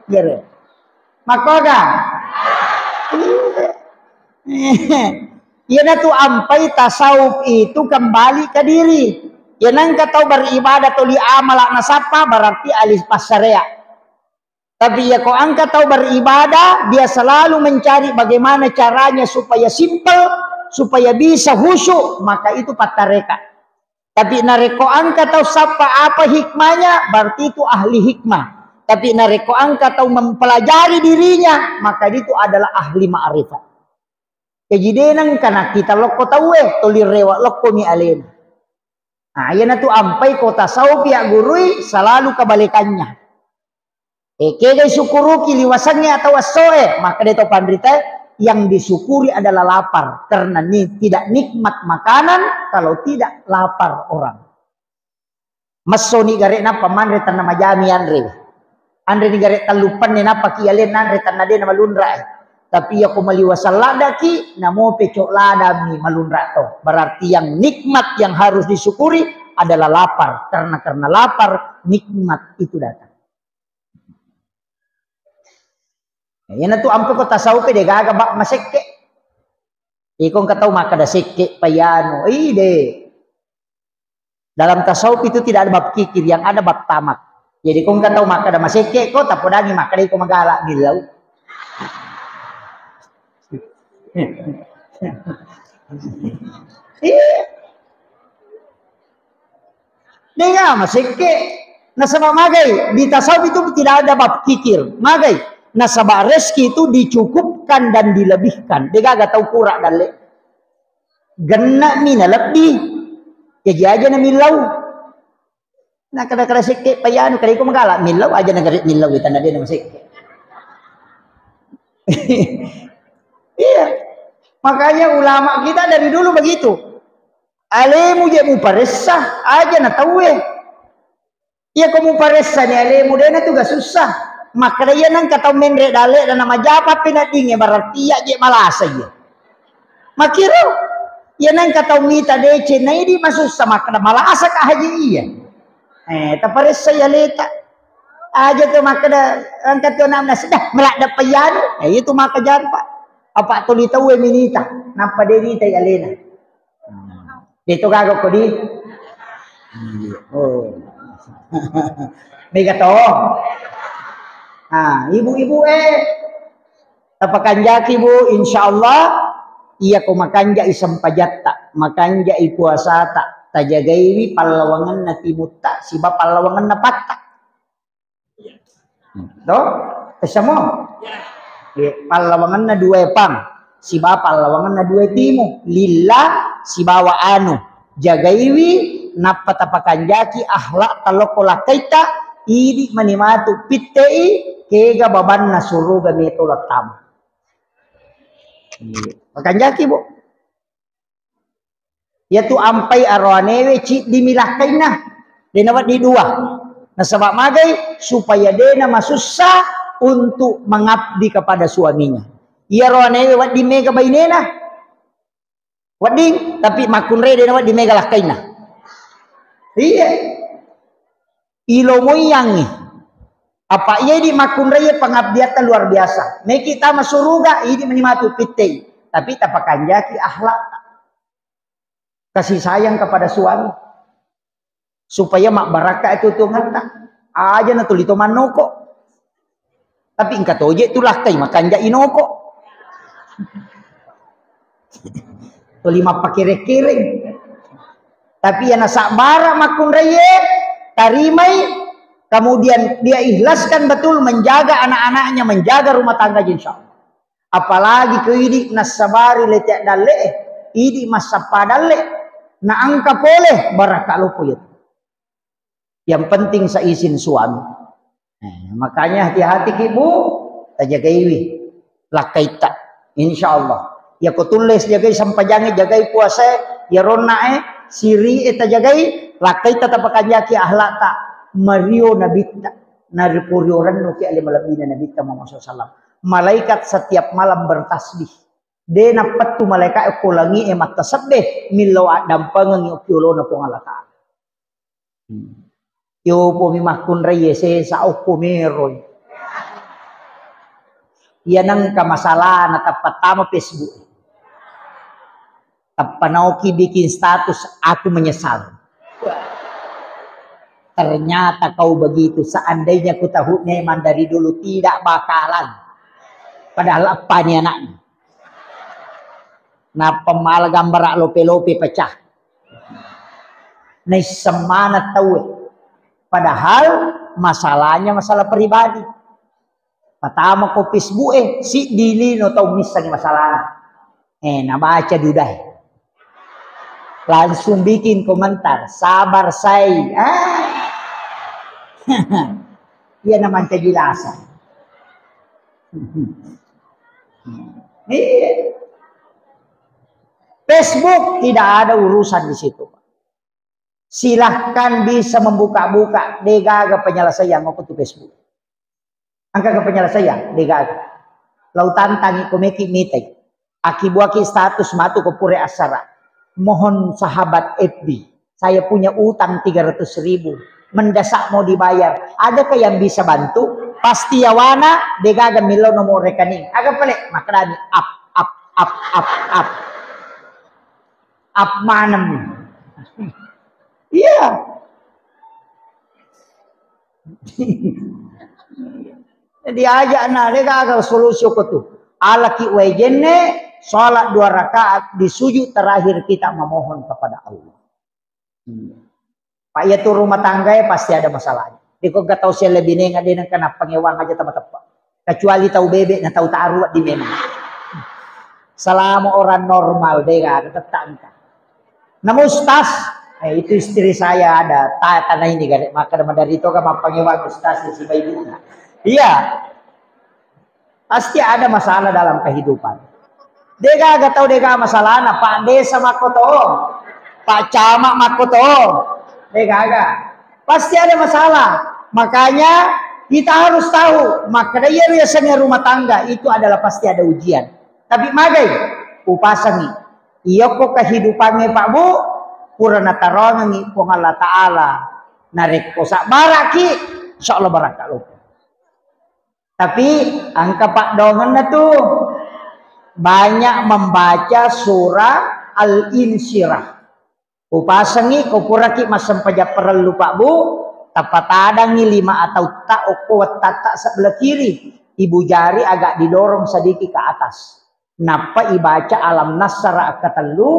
Jere. Makkoga? Iyanatu ampai tasawuf itu kembali ke diri. Iyanengka tau beribadah toli amala nasappa, berarti ahli passarea. Tapi iya ko engka tau beribadah, dia selalu mencari bagaimana caranya supaya simple, supaya bisa khusyuk, maka itu pattareka. Tapi narekko engka tau sappa apa hikmahnya, berarti itu ahli hikmah. Tapi narekko engka tau mempelajari dirinya, maka itu adalah ahli ma'rifat. Jaji de nengka nakkita lokko tauwe, tuli rewe lokkomi alena. Nah, iyanatu ampai ko tasawuf iya gurui selalu kebalikannya. Eh, kegai syukuruki liwasengnge atau essoe, makkeda to panritae, yang disyukuri adalah lapar, karena ni-, tidak nikmat makanan kalau tidak lapar orang. Messoni gare nappa manre tenna majami anre. Anreni gare tellu penne nappa ki alen anre tenna de namalunra. Tapi iya ko maliwaseng ladaki, namope cok ladami malunra to. Berarti yang nikmat yang harus disyukuri adalah lapar. Karena, karena lapar, nikmat itu datang. Iyanatu ampe ko tasawufe de gaga bak masekke. Iko engka tau makkeda sekke payanu, ide. Dalam tasawuf itu tidak ada bab kikir, yang ada bab tamak. Jadi ko engka tau makkeda masekke ko, tapodangi makkeda iko magala millau. Iya. Denga masekke. Nasaba magai, di tasawuf itu tidak ada bab kikir. Magai, nasaba rezeki itu dicukupkan dan dilebihkan. Degaga tau kura dalle. Genna mi na lebbi. Jaji aja na millau. Nah, kada-kada sekke payanu, kada iko magala millau aja na gare millau, tanda dia nama sekke. Iya. Makanya ulama kita dari dulu begitu. Alemu je muparessa, aja na tauwe. Iya ko muparessa ni alemu, dena tu ga susah. Makkeda iya nengka tau menre dalle dan majapa pina dinge, berarti iya je malasa iya. Makiro, iya nengka tau mita dece, na idi masussa, makkeda malasa ka haji iya. Eh, taparessa iya leta. Aja tu makkeda, engka tu anak nasi, dah, melak dapat iyanu. Eh, itu maka jampa. Apa tuli tau minita, napa de nita iya lena. Itu gaga kodi. Oh. Mega to. Ah, ibu-ibu eh, tapakanjaki, Bu, insyaallah iya ko makanjai sempajatta, makanjai puasata, tajagaiwi pallawangenna timutta siba pallawangenna patta. To? Pesamo? Iya, pallawangenna dua epang, siba pallawangenna dua timu, lilla sibawa anu. Jagaiwi, nappa tapakanjaki akhlak talokko lakkaitta, idi mani matu pittei, kega babanna suruga meto lattama. Iya. Pakanjaki, Bu. Iyatu ampai aroanewe ciddi mi lakkainna. De nawedding dua. Nasaba magai supaya de namasussa untuk mengabdi kepada suaminya. Iya aroanewe wedding mega bainena. Wedding, tapi makkunrai de nawedding mega lakkainna. Iya. Ilomoiyangngi. Apa iya idi makkunrai pengabdiatta luar biasa. Meki tama suruga, idi mani matu pittei. Tapi tapakanjaki akhlak. Kasih sayang kepada suami. Supaya mabbarakka itu tuangatta. Aja na tuli to mannoko. Tapi engka toje tu lakkai makanja inoko. Tuli mappakere-kereng. Tapi iya nasabbara makkunraiye, tarimai, kemudian dia ikhlaskan betul menjaga anak-anaknya, menjaga rumah tangga, insya Allah. Apalagi ko idi nassabari lete dalle, idi massappa dalle, na engka pole barakka loko iya. Yang penting seizin suami. Eh, makanya hati-hati ki, Bu, tajagaiwi lakkaitta. Insya Allah. Iya ko tulle jagai sempajangnge, jagai puasae, iya ronna e, siri e tajagai, lakkaitta tapakanjaki akhlakta, mario nabitta, nariporio rennu ki ale malebbina nabitta Muhammad sallallahu alaihi wasallam. Malaikat setiap malam bertasbih. De nappettu malaika e ko langi e mattasebbe, millau addampengengi okki olona Puang Allah Ta'ala. Hmm. Yopomi makkunrai sesa okko meroi. Iya nengka masalahna tappa tama Facebook. Tappa naoki bikin status, "Aku menyesal." Ternyata kau begitu. Seandainya ku tahu memang dari dulu, tidak bakalan. Padahal apa nih anaknya? Nappa mala gambara lope-lope pecah. Naisseng maneng tauwe. Padahal masalahnya masalah pribadi. Patama ko Facebook e, siddi lino tau missengi masalahna. Eh, nabaca dudae. Langsung bikin komentar, "Sabar, say." Ah. Iya namanya jelasan. Iya. Facebook tidak ada urusan di situ. Silahkan bisa membuka-buka, degaga penyelesaian ko tu Facebook. Engka ke penyelesaian, degaga. Lau tantangi ko meki mitai. Akibuaki status matu ko pure asara. Mohon sahabat F B. Saya punya utang tiga ratus ribu. Mendesak mau dibayar. Adakah yang bisa bantu? Pasti yawana, degaga millau nomor rekening. Aga pale, makkedani, "Up, up, up, up, up." Up manem. Iya. Jadi aja na, degaga solusi ko tu. Alaki wae jenne, sholat dua rakaat di sujud terakhir kita memohon kepada Allah. Hmm. Pak, iya tu rumah tangga ya pasti ada masalahnya. Di kok gak tahu saya lebih nenga dia nang kena pengewang aja teman tepat. Kecuali tahu bebek nah tahu taruh di mana. Selama orang normal deh gak tetangga. Namun ustaz, eh, itu istri saya ada ta- tanah ini gak maka dari itu kan pengewang ustaz si bayi. Iya. Pasti ada masalah dalam kehidupan. Degaga tau dega masalahna, Pak Desa makkoto, Pak Camat makkoto, degaga. Pasti ada masalah. Makanya kita harus tahu, maka iya riasengnya rumah tangga itu adalah pasti ada ujian. Tapi magai, upasangi. Iyako kehidupannya Pak Bu, pura natarongengi Puang Allah Ta'ala. Narekko sabbaraki, insya Allah barakka lopo. Tapi engka paddoangenna tu banyak membaca surah Al-Insyirah. Upasengi ko puraki massempajang parellu Pak Bu, tapatadangi lima atautta okko wattatta sebelah kiri, ibu jari agak didorong sedikit ke atas. Nappa ibaca alam nassara akkatellu,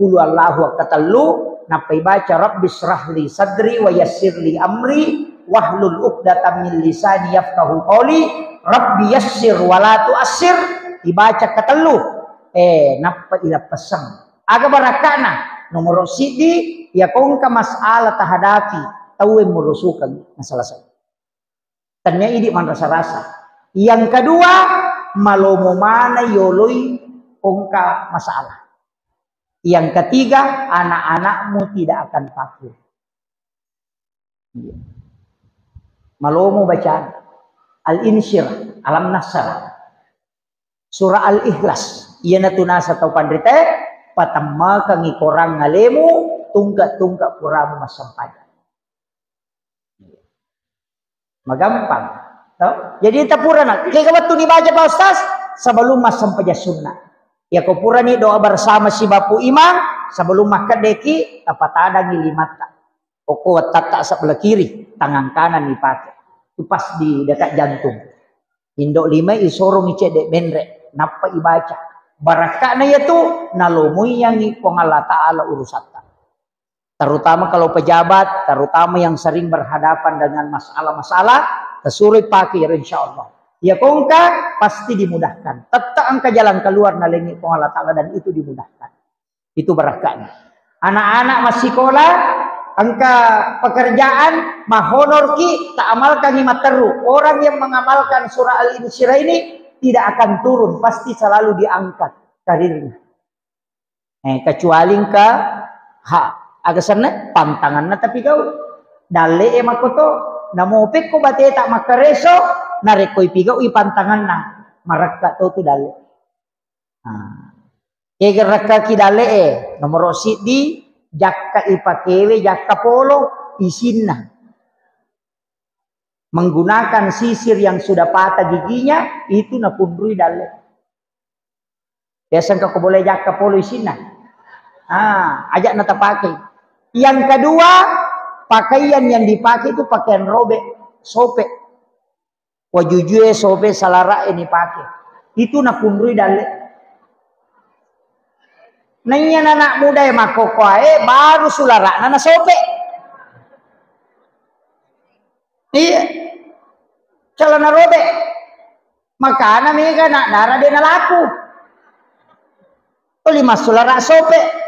qul huwallahu akkatellu, nappa ibaca rabbi syrahli sadri wa yassirli amri wahlul uqdatam min lisani yafqahu qawli, rabbi yassir wa la tuassir, ibaca katellu. Eh, nappa ilappesseng. Aga barakka'na? Nomoro siddi, yakongka masalah tahadapi, tauwe murusukeng masalah saya. Tennia idi manrasa-rasa. Yang kedua, malomo mana yoloi kongka masalah. Yang ketiga, anak-anakmu tidak akan kafir. Malomo bacaan. Al-Insyirah, Alam Nasrah. Surah Al-Ikhlas. Iyanatu nasa tau panrita, patemmakengi korang alemu, tungke-tungke puramu massempajang. Magampang. To? Jadi tapurana, kega wettu dibaca Pak Ustaz? Sebelum massempajang sunnah. Yako purani doa bersama si bapu imang, sebelum makkeddeki, tapatadangi limatta. Okko wattatta sebelah kiri, tangan kanan dipakai. Itu pas di dekat jantung. Indo lima isorong icedde menre, nappa ibaca. Barakka'na yatu, nalomoiyangi Puang Allah Ta'ala urusatta. Terutama kalau pejabat, terutama yang sering berhadapan dengan masalah-masalah, tersuruh pakai, insya Allah. Ya kongka pasti dimudahkan. Tetap engka jalan keluar nalengi Puang Allah Ta'ala dan itu dimudahkan. Itu barakka'na. Anak-anak massikola, engka pekerjaan, mahonorki, tak amalkangi matteru. Orang yang mengamalkan surah Al-Insyirah ini tidak akan turun, pasti selalu diangkat karirnya. Eh, kecuali engka ha, aga senna pantanganna tapi gau. Dalle e makoto, namo pekko bateta makkareso, narekko ipigau i pantanganna, marakka to tu dalle. Nah, ega rakkaki dalle e, nomoro siddi, jakka ipakewe, jakka polo, isinna. Menggunakan sisir yang sudah patah giginya, itu nakunrui dalle. Biasa engka ko boleh jakka polo isinna. Ah, ajak na tapake. Yang kedua, pakaian yang dipakai itu pakaian robek, sope. Wajujue sope salara e ni pake. Itu nakunrui dalle. Naiya anak muda e makkokkoe baru sulara'na na sope. Iya. Calana robek. Makana mega nak dara de nalaku. Tuli massulara sope.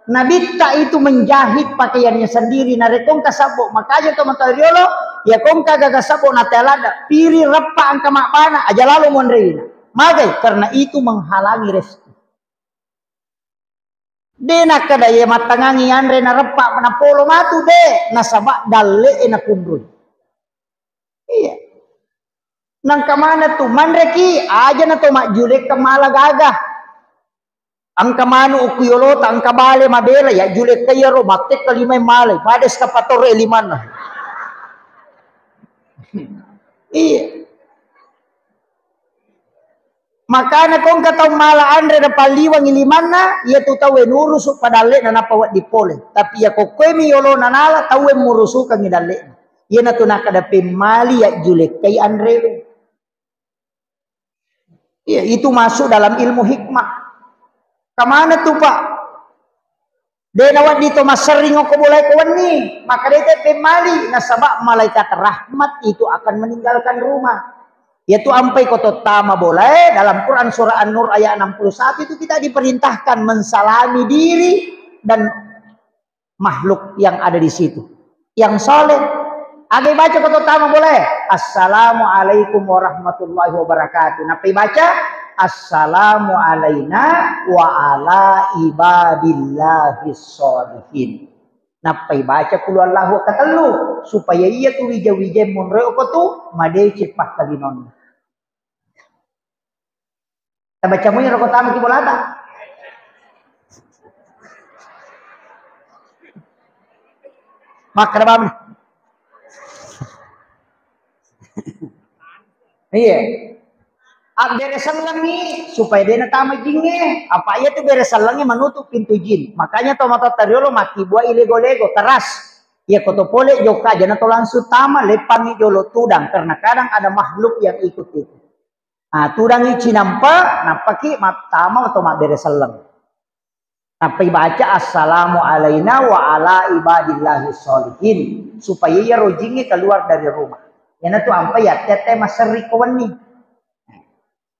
Nabitta itu menjahit pakaiannya sendiri. Narekongka sabbo, makanya to mata riolo, ya kongka gaga sabbo na teladda, piri reppa engka mabbana, aja lalo monrewina. Magai, karena itu menghalangi rezeki. De nakkeda ye mattangangi anre nareppa napolo matu, de, nasaba dalle e nakunrui. Iya. Nangka mana tu manreki, aja na to majjulekka mala gaga. Engka manu ukku yolota, engka bale mabela, ya julekka iyaro, mattekka limai malai, pada eskavator e limanna. Iya. Makana kongka tau mala anre napalliwangi limanna, iya tu tau e nurusu padallena nappa wedding pole. Tapi ya kokkoemi yolona nala, tau e murusukangi dallena. Iyana tu nakkeda pemmali ya julekkai anrewe. Iya, itu masuk dalam ilmu hikmah. Kemana tuh, Pak? De' nawedding to masserring okko bolae ko wenni, maka de' te pemmali, nasaba malaikat rahmat itu akan meninggalkan rumah. Yaitu ampai ko to tama bolae, dalam Quran surah An-Nur ayat enam puluh satu itu kita diperintahkan mensalami diri dan makhluk yang ada di situ. Yang soleh. Aga ibaca ko to tama bolae? Assalamualaikum warahmatullahi wabarakatuh. Nappa ibaca, "Assalamu alaina wa ala ibadillahis sholihin." Nappa ibaca qul huwallahu katellu, supaya iya tu wija-wija monroe ko tu madeceng pakkalinonna. Tabaca mui ro kota maki bolata. Makkeda bami. Iya. Abbere sellengi supaya de' natama jingnge. Apa iya tu bere sellengi menutup pintu jin. Makanya to matotta riolo makkibua i lego-lego teras. Iya ko to pole jokka aja na to langsung tama, leppangi jolo tudang karena kadang ada makhluk yang ikut itu. Ah, tudangi cinampa, nappaki mattama atau mabbere selleng. Nappa ibaca, "Assalamu alaina wa ala ibadillahi sholihin," supaya iya rojingnge keluar dari rumah. Iyanatu ampai yatte-atte masserri ko wenni.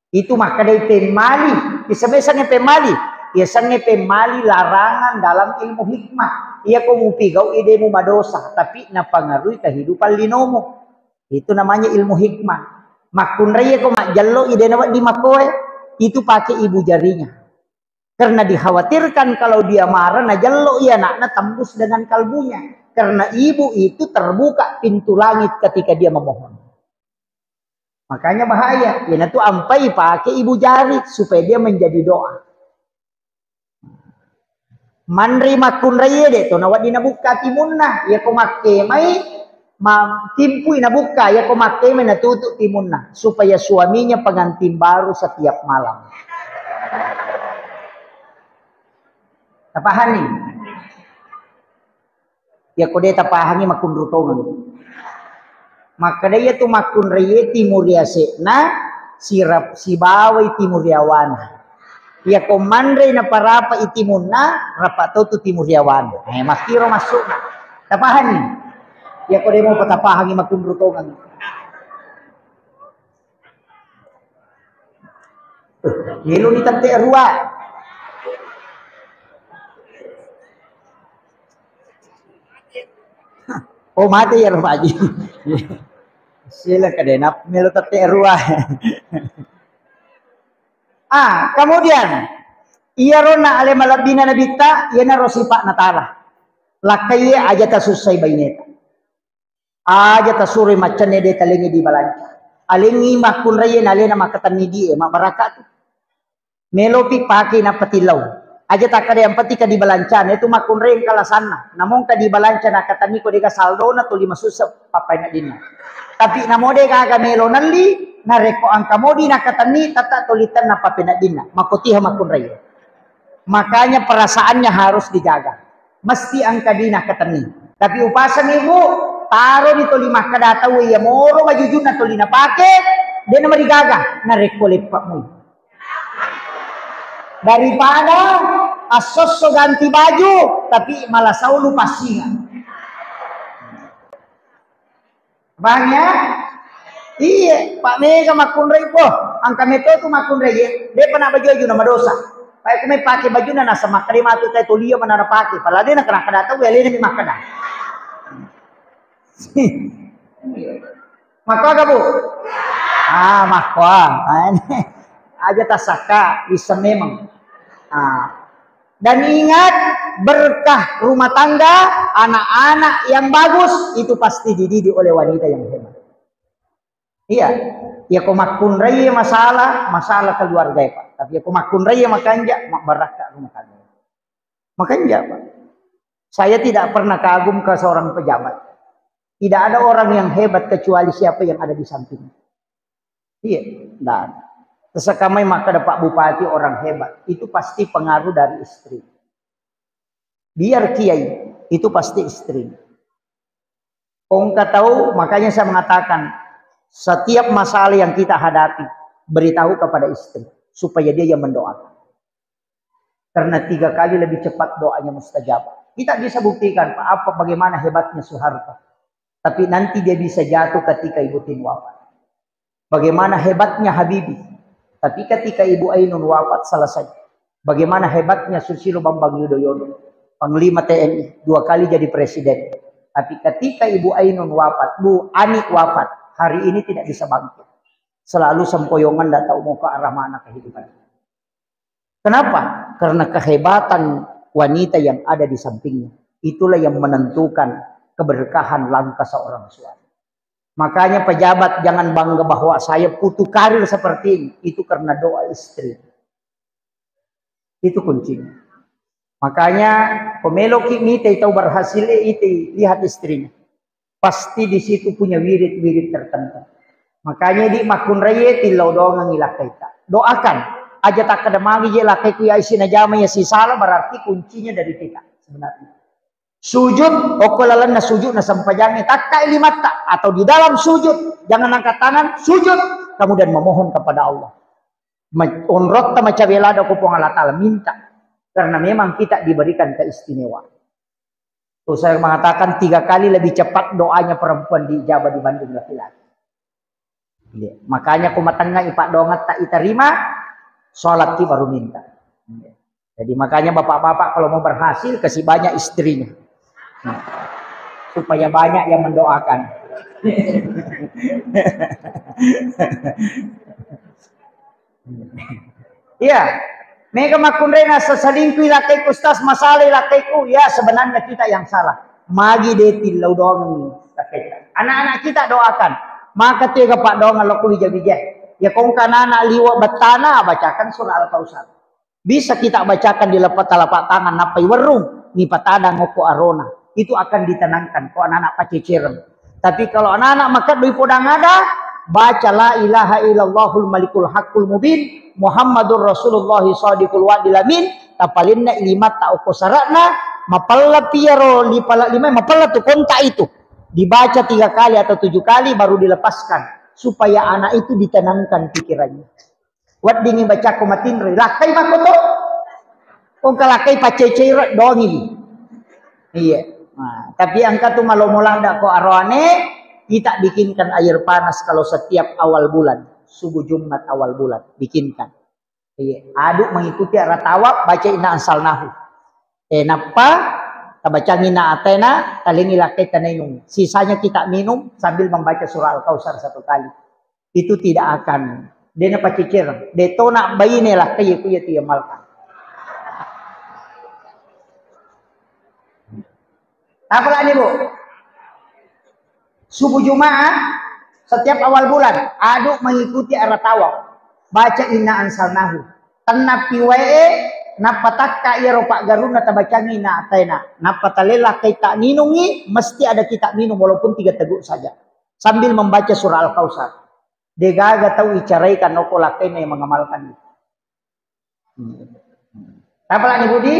Itu makkedai pemmali. Bisa-bisangnge pemmali. Iyasengnge pemmali larangan dalam ilmu hikmah. Iya ko mupigau ide mu madosa, tapi napangarui kehidupan linomu. Itu namanya ilmu hikmah. Makkunrai ko majjello idena wedding makkoe, itu pakai ibu jarinya. Karena dikhawatirkan kalau dia marah, najello iya anakna tembus dengan kalbunya. Karena ibu itu terbuka pintu langit ketika dia memohon. Makanya bahaya. Iyanatu ampai pakai ibu jari supaya dia menjadi doa. Manre makkunraie de' to nawedding nabukka timunna. Iya ko makkemai, ma-, timpui nabukka, iya ko makkemai natutu timunna supaya suaminya pengantin baru setiap malam. Tapahanni? Iya ko de' tapahangi makkunrai tongeng. Makkeda iya tu makkunraie timuri ase'na, sirap-, sibawai timuri awana. Iya ko manrei naparapa i timunna, rapa to tu timuri awana. Eh, makkiro maksudna. Tapahanni? Iya ko de' mo patapahangi makkunrai tongeng. Melo ni tette rua. Oh, mate iya ro Pak Haji. Sila kadenap melo tette rua. Ah, kemudian iya rona ale malebbina nabitta, iyanaro sifat natala. Lakkaie aja tasussai baineta. Aja tasuroi maccanne de' talengngi dibalanca. Alengngi makkunraie nalena makkatenni die, mabbarakka tu. Melopi pake nappa tillau. Aja takkeda yang penting ka dibalancana, itu makkunrai engka lasanna. Namong ka dibalanca nakkatenni ko de'ga saldona tuli masussa pappainadinna. Tapi namo de' gaga melo nelli, narekko engka modi nakkatenni tetta tuli tenna pappainadinna. Makkotiha makkunrai. Makanya perasaannya harus dijaga. Mesti engka dina katenni. Tapi upaseng ibu, taroni toli makkeda tau iya moro bajujunna toli napake, de' namarigaga narekko leppa mui. Daripada assosso ganti baju, tapi malasau lu passinga. Bang ya? Iya, Pak mega makkunrai, boh, engka meto tu makkunrai, ya. De'pa na baju-baju na madosa. Pak, aku mai pake baju na nasa makkeda matu tai tolia mana na pake. Pala de' na kena kada tau, ya, lena mi makkeda. Maka aga, Bu? Ah, makko, ah. Ah, ini. Aja tasaka, bisa memang. Ah. Dan ingat, berkah rumah tangga, anak-anak yang bagus, itu pasti dididik oleh wanita yang hebat. Iya. Ya, ko makkunrai masalah, masalah keluarga, ya, Pak. Tapi ya, ko makkunrai makanja, mabbarakka rumah tangga. Makanja, Pak. Saya tidak pernah kagum ke seorang pejabat. Tidak ada orang yang hebat kecuali siapa yang ada di sampingnya. Iya, dan tersekamai maka ada Pak Bupati orang hebat, itu pasti pengaruh dari istri. Biar kiai, itu pasti istri. Engka tahu, makanya saya mengatakan, setiap masalah yang kita hadapi, beritahu kepada istri, supaya dia yang mendoakan. Karena tiga kali lebih cepat doanya mustajab. Kita bisa buktikan, Pak, apa, bagaimana hebatnya Soeharto. Tapi nanti dia bisa jatuh ketika Ibu Tin wafat. Bagaimana hebatnya Habibie. Tapi ketika Ibu Ainun wafat, selesai. Bagaimana hebatnya Susilo Bambang Yudhoyono, Panglima T N I, dua kali jadi presiden. Tapi ketika Ibu Ainun wafat, Bu Ani wafat, hari ini tidak bisa bangkit. Selalu sempoyongan, tidak tahu mau ke arah mana kehidupan. Kenapa? Karena kehebatan wanita yang ada di sampingnya. Itulah yang menentukan keberkahan langkah seorang suami. Makanya pejabat jangan bangga bahwa saya putu karir seperti ini. Itu karena doa istri. Itu kuncinya. Makanya, ko meloki mitai tau berhasil, eh, iti, lihat istrinya. Pasti di situ punya wirid-wirid tertentu. Makanya di makkunraie tillau doangengngi lakkaita. Doakan. Aja takkeda magi je lakkaiku ya isi najama ya sisala, berarti kuncinya dari kita sebenarnya. Sujud, okko lalenna sujud na sempajangnge, takkai limatta atau di dalam sujud, jangan angkat tangan, sujud, kemudian memohon kepada Allah. Ma-, onrotta macawe lada ko Puang Allah Ta'ala, minta. Karena memang kita diberikan keistimewaan. Tuh saya mengatakan tiga kali lebih cepat doanya perempuan diijabah dibanding laki-laki. Iya. Makanya ko matengnga ipaddoangetta itarima, sholat ki baru minta. Iya. Jadi makanya bapak-bapak kalau mau berhasil, kasih banyak istrinya. Nah, supaya banyak yang mendoakan. Iya. Mega makkunraie nasasalingkui lakkaiku, Ustaz, masalah lakkaiku. Ya, sebenarnya kita yang salah. Magi de tillau doangengngi lakkaita. Anak-anak kita doakan. Maka tega paddoangeng lokko wija-wija. Ya, ko engka anak-anak liwa bettana, bacakan surah Al-Kautsar. Bisa kita bacakan di lepa-, telapak tangan, nappai werrung, nipatadang okko arona. Itu akan ditenangkan ko anak-anak pacecereng. Tapi kalau anak-anak makeddo ipodang ada, baca la ilaha illallahul malikul haqqul mubin, Muhammadur Rasulullah shadiqul wa'dil amin, tapalenna limatta okko sara'na, mapella piyaro lipala lima, mapella tu kontak itu. Dibaca tiga kali atau tujuh kali baru dilepaskan supaya anak itu ditenangkan pikirannya. Weddingngi bacakko matinroi, lakkai makkoto. Ko engka lakkai paccecei ro, dongiwi. Iya. Nah, tapi engka tu malomo ladda ko aroane, kita bikinkan air panas kalau setiap awal bulan, subuh Jumat awal bulan, bikinkan. Iya, adu mengikuti arah tawaf, baca inna anzalnahu. Eh, nappa tabacangi inna a'taina, talengngi lakkai tanainung. Sisanya kita minum sambil membaca surah Al-Kautsar satu kali. Itu tidak akan. De napaccicir. De tona baine lakkai ku iya tu yamalkan. Apalagi, Bu? Subuh Jumat, setiap awal bulan, adu mengikuti arah tawaf. Baca inna anzalnahu. Tennapi wae, nappa takka iyaro paggarunna tabacangi inna a'taina. Nappa talella kai taninungi, mesti ada kita minum walaupun tiga teguk saja. Sambil membaca surah Al-Kautsar. Degaga tau icarai kan noko lakkaina yang mengamalkan itu. Hmm. Apa lagi, Budi?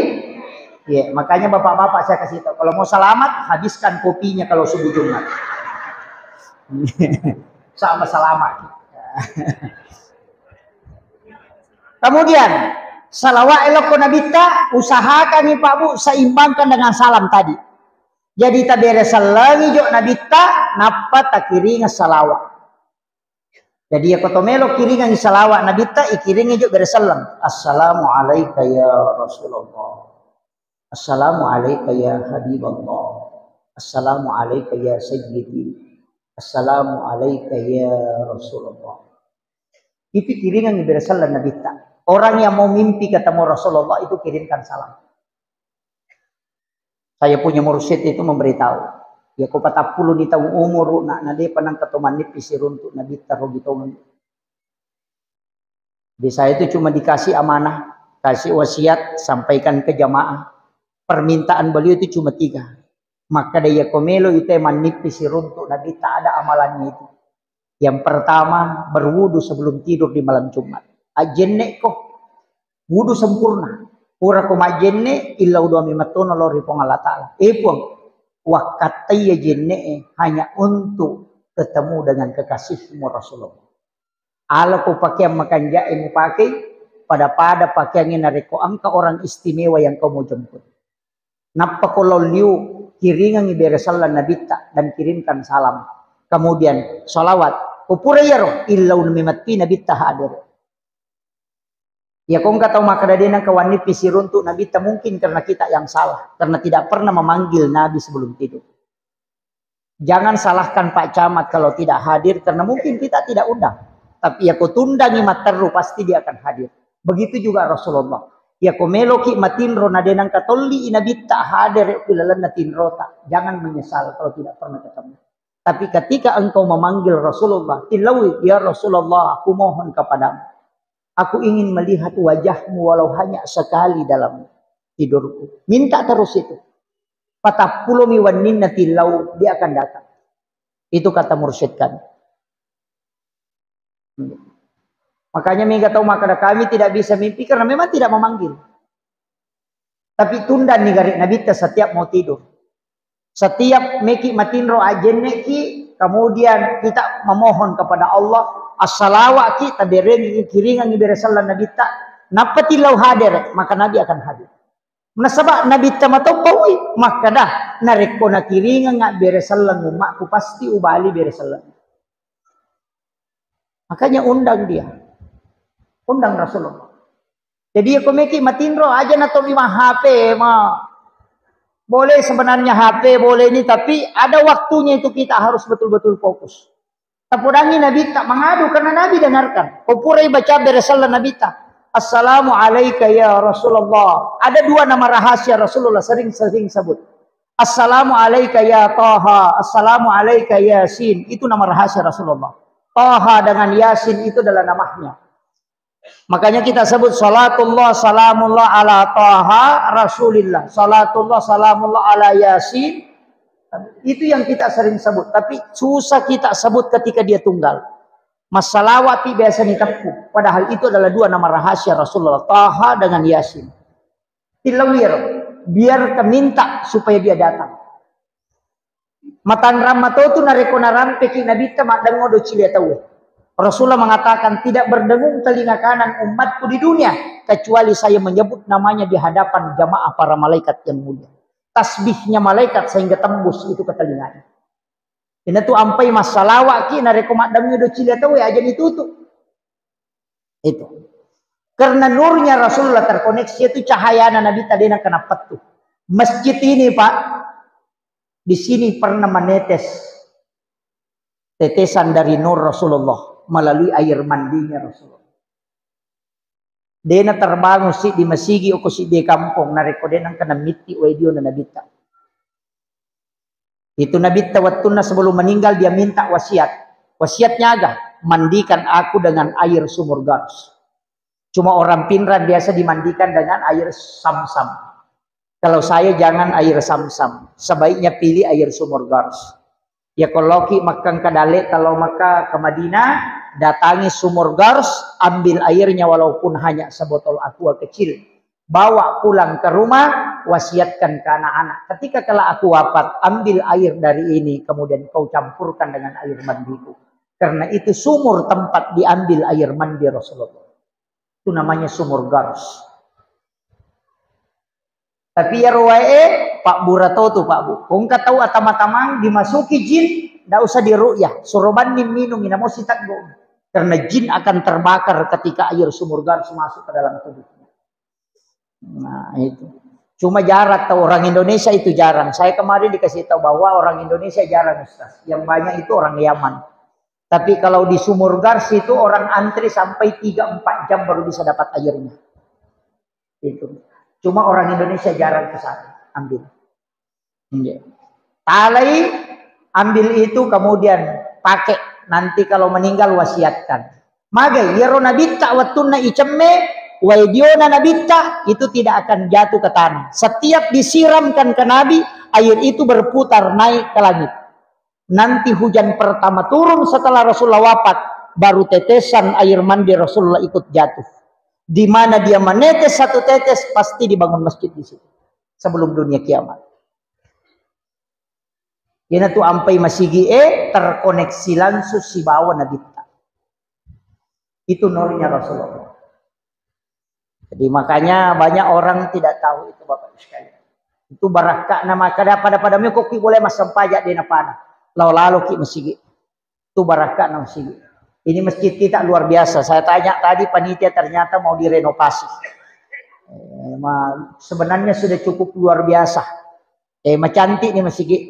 Iya, makanya bapak-bapak saya kasih tahu, kalau mau selamat, habiskan kopinya kalau subuh Jumat. Sama selamat. Kemudian, salawat elokko nabitta, usahakan nih Pak Bu, seimbangkan dengan salam tadi. Jadi tabere sellengi jo nabitta, nappa takiringa salawat. Jadi, iya ko to melo kiringengngi salawat nabitta, ikiringi jo bere selleng. Assalamu alaika ya Rasulullah. Assalamu alaika ya Habiballah. Assalamu alaika ya Sayyidi. Assalamu alaika ya Rasulullah. Itu kiringengngi bere selleng nabitta. Orang yang mau mimpi ketemu Rasulullah itu kirimkan salam. Saya punya mursyid itu memberitahu, ya, ko patappulo ni taung umuru nak, na depa nangka to mannippi siruntuk nabitta rogi tongeng. Di saya itu cuma dikasih amanah, kasih wasiat, sampaikan ke jamaah. Permintaan beliau itu cuma tiga. Maka dia ko melo itu mannippi siruntuk nabitta, ada amalannya itu. Yang pertama, berwudu sebelum tidur di malam Jumat. Ajjenne ko, wudu sempurna. Pura ko majjenne, illa wudu ami mattono lao ri Puang Allah Ta'ala. Eh Puang, wakkattai jenne hanya untuk ketemu dengan kekasihmu Rasulullah. Ala ko pakeang makanja'e mupakei, pada-pada pakaiannya narekko engka orang istimewa yang kau mau jemput. Nappa ko lao liu, kiringangi bere sellang Nabitta dan kirimkan salam. Kemudian salawat. Ko pura iyaro, illaunami matti Nabitta hadir. Ya, ko engka tau makkeda de nengka wenni pisiruntu Nabitta, mungkin karena kita yang salah, karena tidak pernah memanggil Nabi sebelum tidur. Jangan salahkan Pak Camat kalau tidak hadir, karena mungkin kita tidak undang. Tapi ya, ko tundangi matteru, pasti dia akan hadir. Begitu juga Rasulullah. Ya, ko meloki matinro na de nengka tolli Nabitta hadir ku lalenna tinrota, jangan menyesal kalau tidak pernah ketemu. Tapi ketika engkau memanggil Rasulullah, tillaui, "Ya Rasulullah, aku mohon kepadamu. Aku ingin melihat wajahmu walau hanya sekali dalam tidurku." Minta terus itu. Patappulomi wenninna tillau, dia akan datang. Itu kata mursyid kami. Makanya mega tau makkeda, "Kami tidak bisa mimpi karena memang tidak memanggil." Tapi tundanni gare Nabitta setiap mau tidur. Setiap meki matinro, ajenneki, kemudian kita memohon kepada Allah, assalawaki, taberengi, kiringangi bere sellang Nabitta, nappa tillau hadir, maka Nabi akan hadir. Nasaba Nabitta matoppaui makkeda, "Narekko nakiringengnga bere sellang ummakku, pasti ubali bere sellang." Makanya undang dia. Undang Rasulullah. Jadi, ya, ko meki matinro, aja na tolli ma H P, ma. Boleh sebenarnya H P, boleh ini, tapi ada waktunya itu kita harus betul-betul fokus. Tapodangi Nabitta mengadu karena Nabi dengarkan. Ko purai baca bere sellang Nabitta, "Assalamu alaika ya Rasulullah." Ada dua nama rahasia Rasulullah sering-sering sebut. "Assalamu alaika ya Taha, assalamu alaika Yasin." Itu nama rahasia Rasulullah. Taha dengan Yasin itu adalah namanya. Makanya kita sebut salatullah salamullah ala Taha Rasulillah. Salatullah salamullah ala Yasin. Itu yang kita sering sebut. Tapi susah kita sebut ketika dia tunggal. Massalawat pi biasa ni teppu. Padahal itu adalah dua nama rahasia Rasulullah. Taha dengan Yasin. Tilawir. Biar keminta supaya dia datang. Matanrang matotu narekko narampeki Nabitta maddengo do cilia tauwe. Rasulullah mengatakan, "Tidak berdengung telinga kanan umatku di dunia kecuali saya menyebut namanya di hadapan jamaah para malaikat yang mulia." Tasbihnya malaikat sehingga tembus itu ke telinganya. Inatu ampai massalawaki narekko maddengo do cilia tauwe, aja ditutup. Itu. Karena nurnya Rasulullah terkoneksi, itu cahayana Nabitta de nengka nappettu. Masjid ini, Pak, di sini pernah menetes tetesan dari nur Rasulullah melalui air mandinya Rasulullah. De naterbangun siddi masigi okko siddi kampong narekko de nengka namitti wae diona Nabitta. Itu Nabitta wettunna sebelum meninggal dia minta wasiat. Wasiatnya aga? "Mandikan aku dengan air sumur Gars." Cuma orang Pinrang biasa dimandikan dengan air Samsam. Kalau saya jangan air Samsam, sebaiknya pilih air sumur Gars. Ya, kalau ki makkang ke Dalle, kalau maka ke Madinah, datangi sumur Gars, ambil airnya walaupun hanya sebotol aqua kecil. Bawa pulang ke rumah, wasiatkan ke anak-anak. Ketika kelak aku wafat, ambil air dari ini, kemudian kau campurkan dengan air mandiku. Karena itu sumur tempat diambil air mandi Rasulullah. Itu namanya sumur Gars. Tapi iyaro wae pabbura to tu, Pak Bu. Ko engka tau atama-tamang dimasuki jin, ndak usah diruqyah, suro banni minung, inamo siteggu. Karena jin akan terbakar ketika air sumur Gars masuk ke dalam tubuhnya. Nah, itu. Cuma jarang tau orang Indonesia itu jarang. Saya kemarin dikasih tahu bahwa orang Indonesia jarang, Ustaz. Yang banyak itu orang Yaman. Tapi kalau di sumur Gars itu orang antri sampai tiga empat jam baru bisa dapat airnya. Itu. Cuma orang Indonesia jarang ke sana ambil. Iya. Talai, ambil itu, kemudian pakai. Nanti kalau meninggal, wasiatkan. Magai, iyaro Nabitta wettunna icemme, wae diona Nabitta itu tidak akan jatuh ke tanah. Setiap disiramkan ke Nabi, air itu berputar naik ke langit. Nanti hujan pertama turun setelah Rasulullah wafat, baru tetesan air mandi Rasulullah ikut jatuh. Di mana dia menetes satu tetes, pasti dibangun masjid di situ sebelum dunia kiamat. Iyanatu ampai masigi'e terkoneksi langsung sibawa Nabitta. Itu nurnya Rasulullah. Jadi makanya banyak orang tidak tahu itu, Bapak Ibu sekalian. Itu barakka nama kada pada-pada meko ki boleh massempajang de napada. Lao lalo ki masigi. Itu barakka nama masigi. Ini masjid kita luar biasa. Saya tanya tadi panitia ternyata mau direnovasi. Eh, ma- sebenarnya sudah cukup luar biasa. Eh, macantik nih masigi.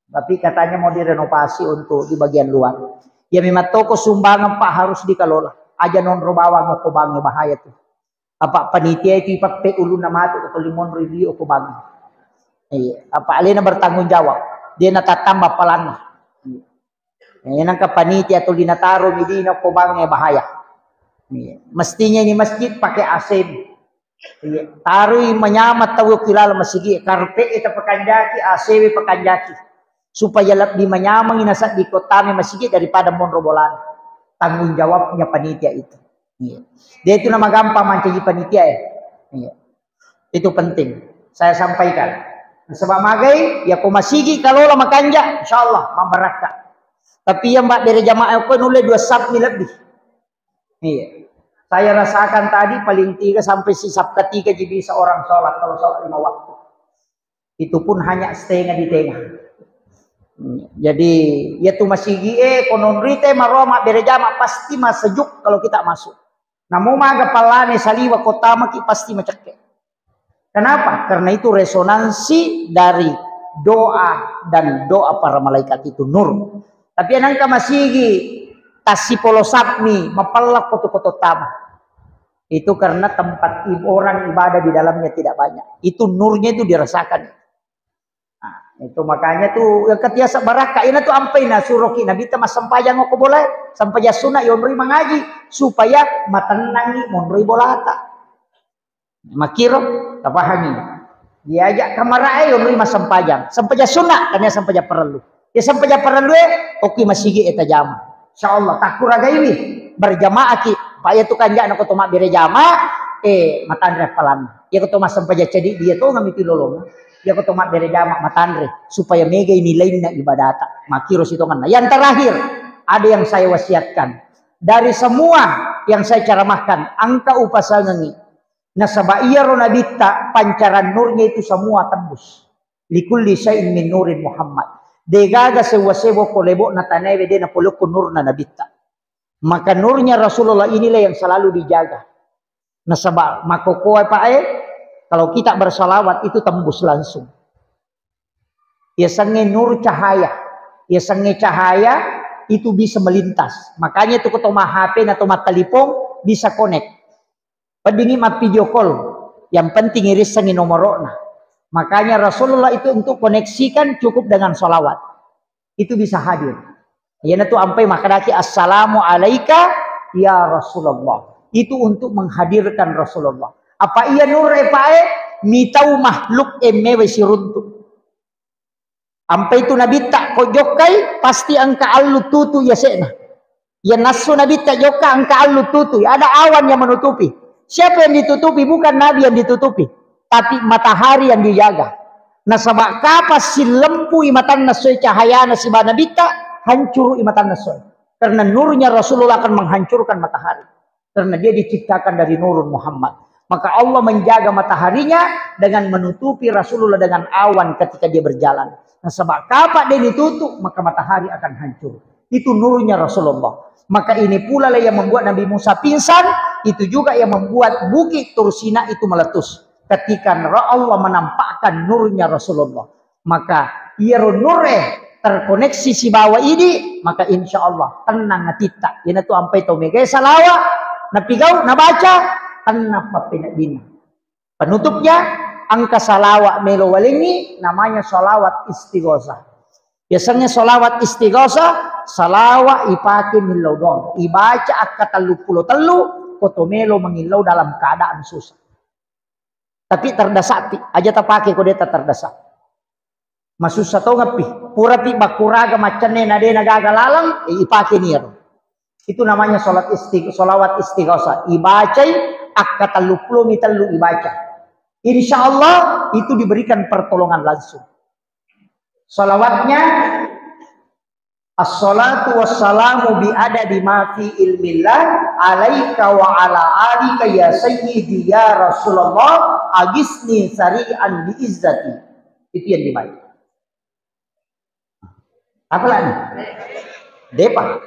Tapi katanya mau direnovasi untuk di bagian luar. Ya memang toko sumbangan Pak harus dikelola. Aja nonro bawang ko bangnge bahaya tuh. Apa panitia itu ipappe ulunna matu ko toli monro ri oko bangnge. Iya, apa alena bertanggung jawab. Dia natatamba palanna. Iya. Eh, nangka panitia tuli nataro midina ko bangnge bahaya. Iya. Mestinya ini masjid pakai A C. Iya. Taroi manyameng tau ki laleng masigi, karpe e tapakanjaki, A C we pakanjaki. Supaya lebih manyameng ina saddi kottame masigi daripada monro bolana. Tanggung jawabnya panitia itu. Iya. Dia itu nama gampang mancaji panitia ya. Iya. Itu penting saya sampaikan. Sebab magai ya ko masigi kalola makanja, insyaallah mabarakka. Tapi yang mbak bere jamaah ko nulle dua saf ni lebih. Iya. Saya rasakan tadi paling tiga sampai sisap ketiga ji bisa orang sholat kalau sholat lima waktu. Itu pun hanya setengah di tengah. Hmm, jadi ya tu masigi eh konon rite maroa mabbere jama pasti masejuk kalau kita masuk. Namo maga pallane saliwa kota maki pasti macekke. Kenapa? Karena itu resonansi dari doa dan doa para malaikat itu nur. Tapi nangka masigi tasipolo sapmi mapella koto-koto tama. Itu karena tempat ib- orang ibadah di dalamnya tidak banyak. Itu nurnya itu dirasakan. Nah, itu makanya tuh ya ketiasa barakka ina tuh ampai na suroki Nabi ta massempajang ko bola, sempajang sunna yonroi mangaji supaya matennangi monroi bolata. Makiro, tapahangi. Diajak kamarae yonroi massempajang. Sempajang sunna, tania sempajang parellu. Ya sempajang parellu e, oki masigi e tajama. Insyaallah takkuragaiwi berjamaah ki. Pak ya tukang jana ko to mabbere jama, eh matanre appalanna. Ya ko to massempajang cedi dia to ngami pilolong. Ya ko to mabbere jama matanre supaya megai nilainna ibadata. Makiro sitonganna. Yang terakhir, ada yang saya wasiatkan. Dari semua yang saya ceramahkan, engka upasangengi. Nasaba iyaro nabitta pancaran nurnya itu semua tembus. Likulli syai'in min nurin Muhammad. Degaga sewa-sewa ko lebo'na tanaewe de napolokko nurna nabitta. Maka nurnya Rasulullah inilah yang selalu dijaga. Nasaba makokoe Pak e, kalau kita bersalawat itu tembus langsung. Yasengnge nur cahaya. Yasengnge cahaya itu bisa melintas. Makanya itu ko to ma H P na to ma telepon bisa connect. Weddingngi mappidio call, yang penting irissengngi nomoro'na. Makanya Rasulullah itu untuk koneksikan cukup dengan salawat. Itu bisa hadir. Iyanatu ampai makkedaki, "Assalamu alaika ya Rasulullah." Itu untuk menghadirkan Rasulullah. Apa iya nurre pae mitau makhluk emmewe siruntu. Ampai tu nabitta ko jokkai, pasti engka allu tutu yase'na. Iya nassu nabitta jokka engka allu tutu, ada awan yang menutupi. Siapa yang ditutupi? Bukan nabi yang ditutupi, tapi matahari yang dijaga. Nasaba kapang sillempui matanna soe cahayana siba nabitta, hancurui matanna soe. Karena nurnya Rasulullah akan menghancurkan matahari. Karena dia diciptakan dari nurun Muhammad. Maka Allah menjaga mataharinya dengan menutupi Rasulullah dengan awan ketika dia berjalan. Nasaba kapang dia ditutup, maka matahari akan hancur. Itu nurnya Rasulullah. Maka ini pula lah yang membuat Nabi Musa pingsan, itu juga yang membuat bukit Tursina itu meletus. Ketika Allah menampakkan nurnya Rasulullah. Maka iyaro nurre terkoneksi sibawa idi, maka insya Allah tenang atitta. Iyanatu ampai to megai salawa, napigau, nabaca, tenang pappeneddinna. Penutupnya, engka salawa melo walengngi, namanya salawat istighosah. Biasanya salawat istighosah, salawa ipake millau doang. Ibaca akka tellu pulo tellu, ko to melo mengillau dalam keadaan susah. Tapi terdasakpi, aja tapake ko deta terdasa. Masussa tongeppi. Purapi bakkuraga maccenne na de nagaga laleng, eh, ipake niyaro. Itu namanya salat isti-, salawat istighosah. Ibacai akka tellu pulo mi tellu ibaca. Insya Allah itu diberikan pertolongan langsung. Salawatnya Assalatu wassalamu bi adadi ma fi ilmillah alaika wa ala alika ya sayyidi ya Rasulullah, agisni sari'an bi izzati. Itu yang dibaca. Apa lagi? Depa.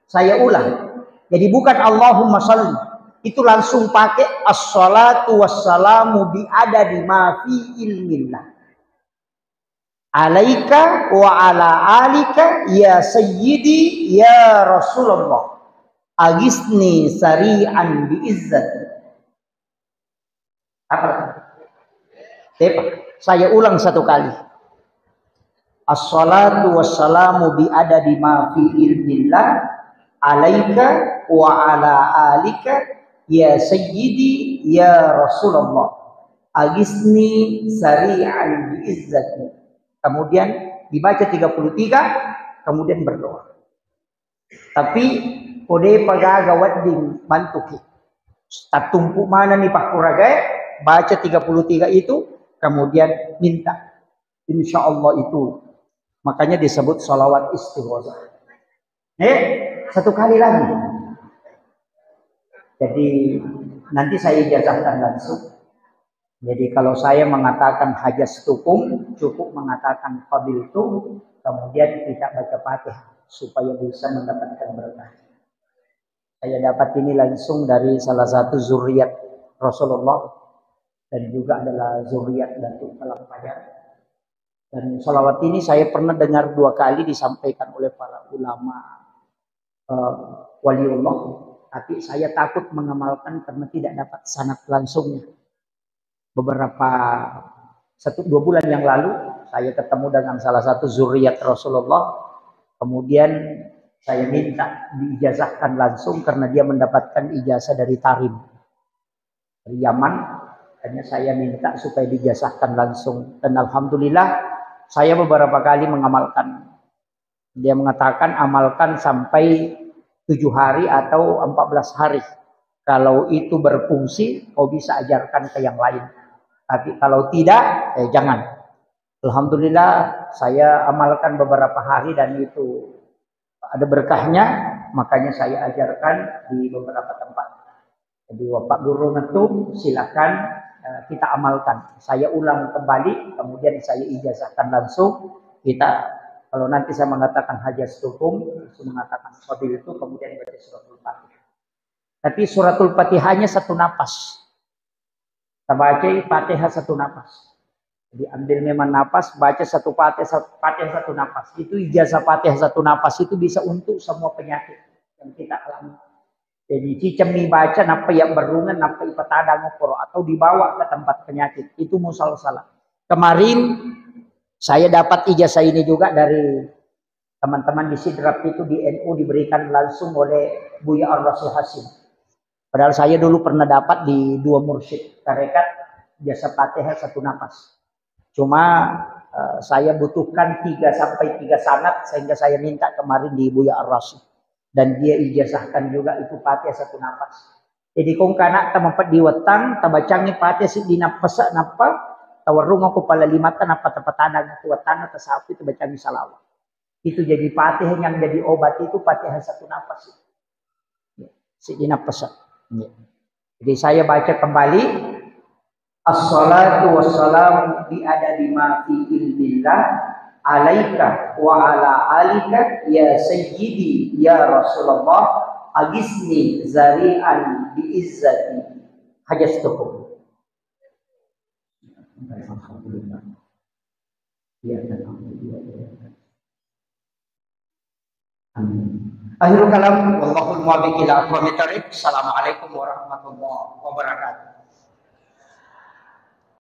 Saya ulang. Jadi bukan Allahumma salli. Itu langsung pakai assalatu wassalamu bi adadi ma fi ilmillah. Alaika wa ala alika ya sayyidi ya Rasulullah. Agisni sari'an bi izzati. Apa? Tepa. Saya ulang satu kali. Assalatu wassalamu bi adadi ma fi ilmillah alaika wa ala alika ya sayyidi ya Rasulullah. Agisni sari'an bi izzati. Kemudian dibaca tiga puluh tiga, kemudian berdoa. Tapi ko depa gaga wedding, bantuki. Tattumpu manenni pakkuragai, baca tiga puluh tiga itu, kemudian minta. Insya Allah itu. Makanya disebut salawat istighosah. Eh, satu kali lagi. Jadi nanti saya ijazahkan langsung. Jadi kalau saya mengatakan hajastukum, cukup mengatakan qabiltu, kemudian kita baca Fatihah supaya bisa mendapatkan berkah. Saya dapat ini langsung dari salah satu zuriat Rasulullah dan juga adalah zuriat Datuk Palang Pajar. Dan salawat ini saya pernah dengar dua kali disampaikan oleh para ulama, eh, waliullah, tapi saya takut mengamalkan karena tidak dapat sanad langsungnya. Beberapa, satu dua bulan yang lalu, saya ketemu dengan salah satu zuriat Rasulullah, kemudian saya minta diijazahkan langsung karena dia mendapatkan ijazah dari Tarim, dari Yaman. Hanya saya minta supaya diijazahkan langsung, dan alhamdulillah saya beberapa kali mengamalkan. Dia mengatakan amalkan sampai tujuh hari atau empat belas hari. Kalau itu berfungsi, kau bisa ajarkan ke yang lain. Tapi kalau tidak, eh, jangan. Alhamdulillah, saya amalkan beberapa hari dan itu ada berkahnya, makanya saya ajarkan di beberapa tempat. Jadi, Bapak Guru ngetu, silakan, eh, kita amalkan. Saya ulang kembali, kemudian saya ijazahkan langsung. Kita, kalau nanti saya mengatakan hajastukum, langsung mengatakan qabiltu, kemudian baca suratul Fatihah. Tapi suratul Fatihahnya satu napas. Tabacai Fatihah satu napas. Jadi ambil memang napas, baca satu Fatihah, satu Fatihah satu napas. Itu ijazah Fatihah satu napas itu bisa untuk semua penyakit yang kita alami. Jadi cicemmi baca, nappa iya berrungan, nappa ipatadang okkoro, atau dibawa ke tempat penyakit. Itu musalsalah. Kemarin saya dapat ijazah ini juga dari teman-teman di Sidrap itu di N U diberikan langsung oleh Buya Ar-Rasul Hasim. Padahal saya dulu pernah dapat di dua mursyid tarekat, ijazah Fatihah satu napas. Cuma, eh, saya butuhkan tiga sampai tiga sanad sehingga saya minta kemarin di Buya Ar-Rasul. Dan dia ijazahkan juga itu Fatihah satu napas. Jadi kong kana ta mapeddi wettang, tabacangi Fatihah siddi nappasa, nappa tawarrung aku pala limata, nappa tapatadang aku wettanna, tasapi, tabacangi salawat. Itu jadi Fatihah, yang jadi obat itu Fatihah satu napas. Siddi napas. Jadi saya baca kembali. Assalatu wassalamu bi adadi ma fi ilmillah alaika wa ala alika ya sayyidi ya Rasulullah, agisni zari'an bi izzati hajastukum. Akhirul kalam, wallahul muwaffiq ila aqwamit thariq. Assalamualaikum warahmatullahi wabarakatuh.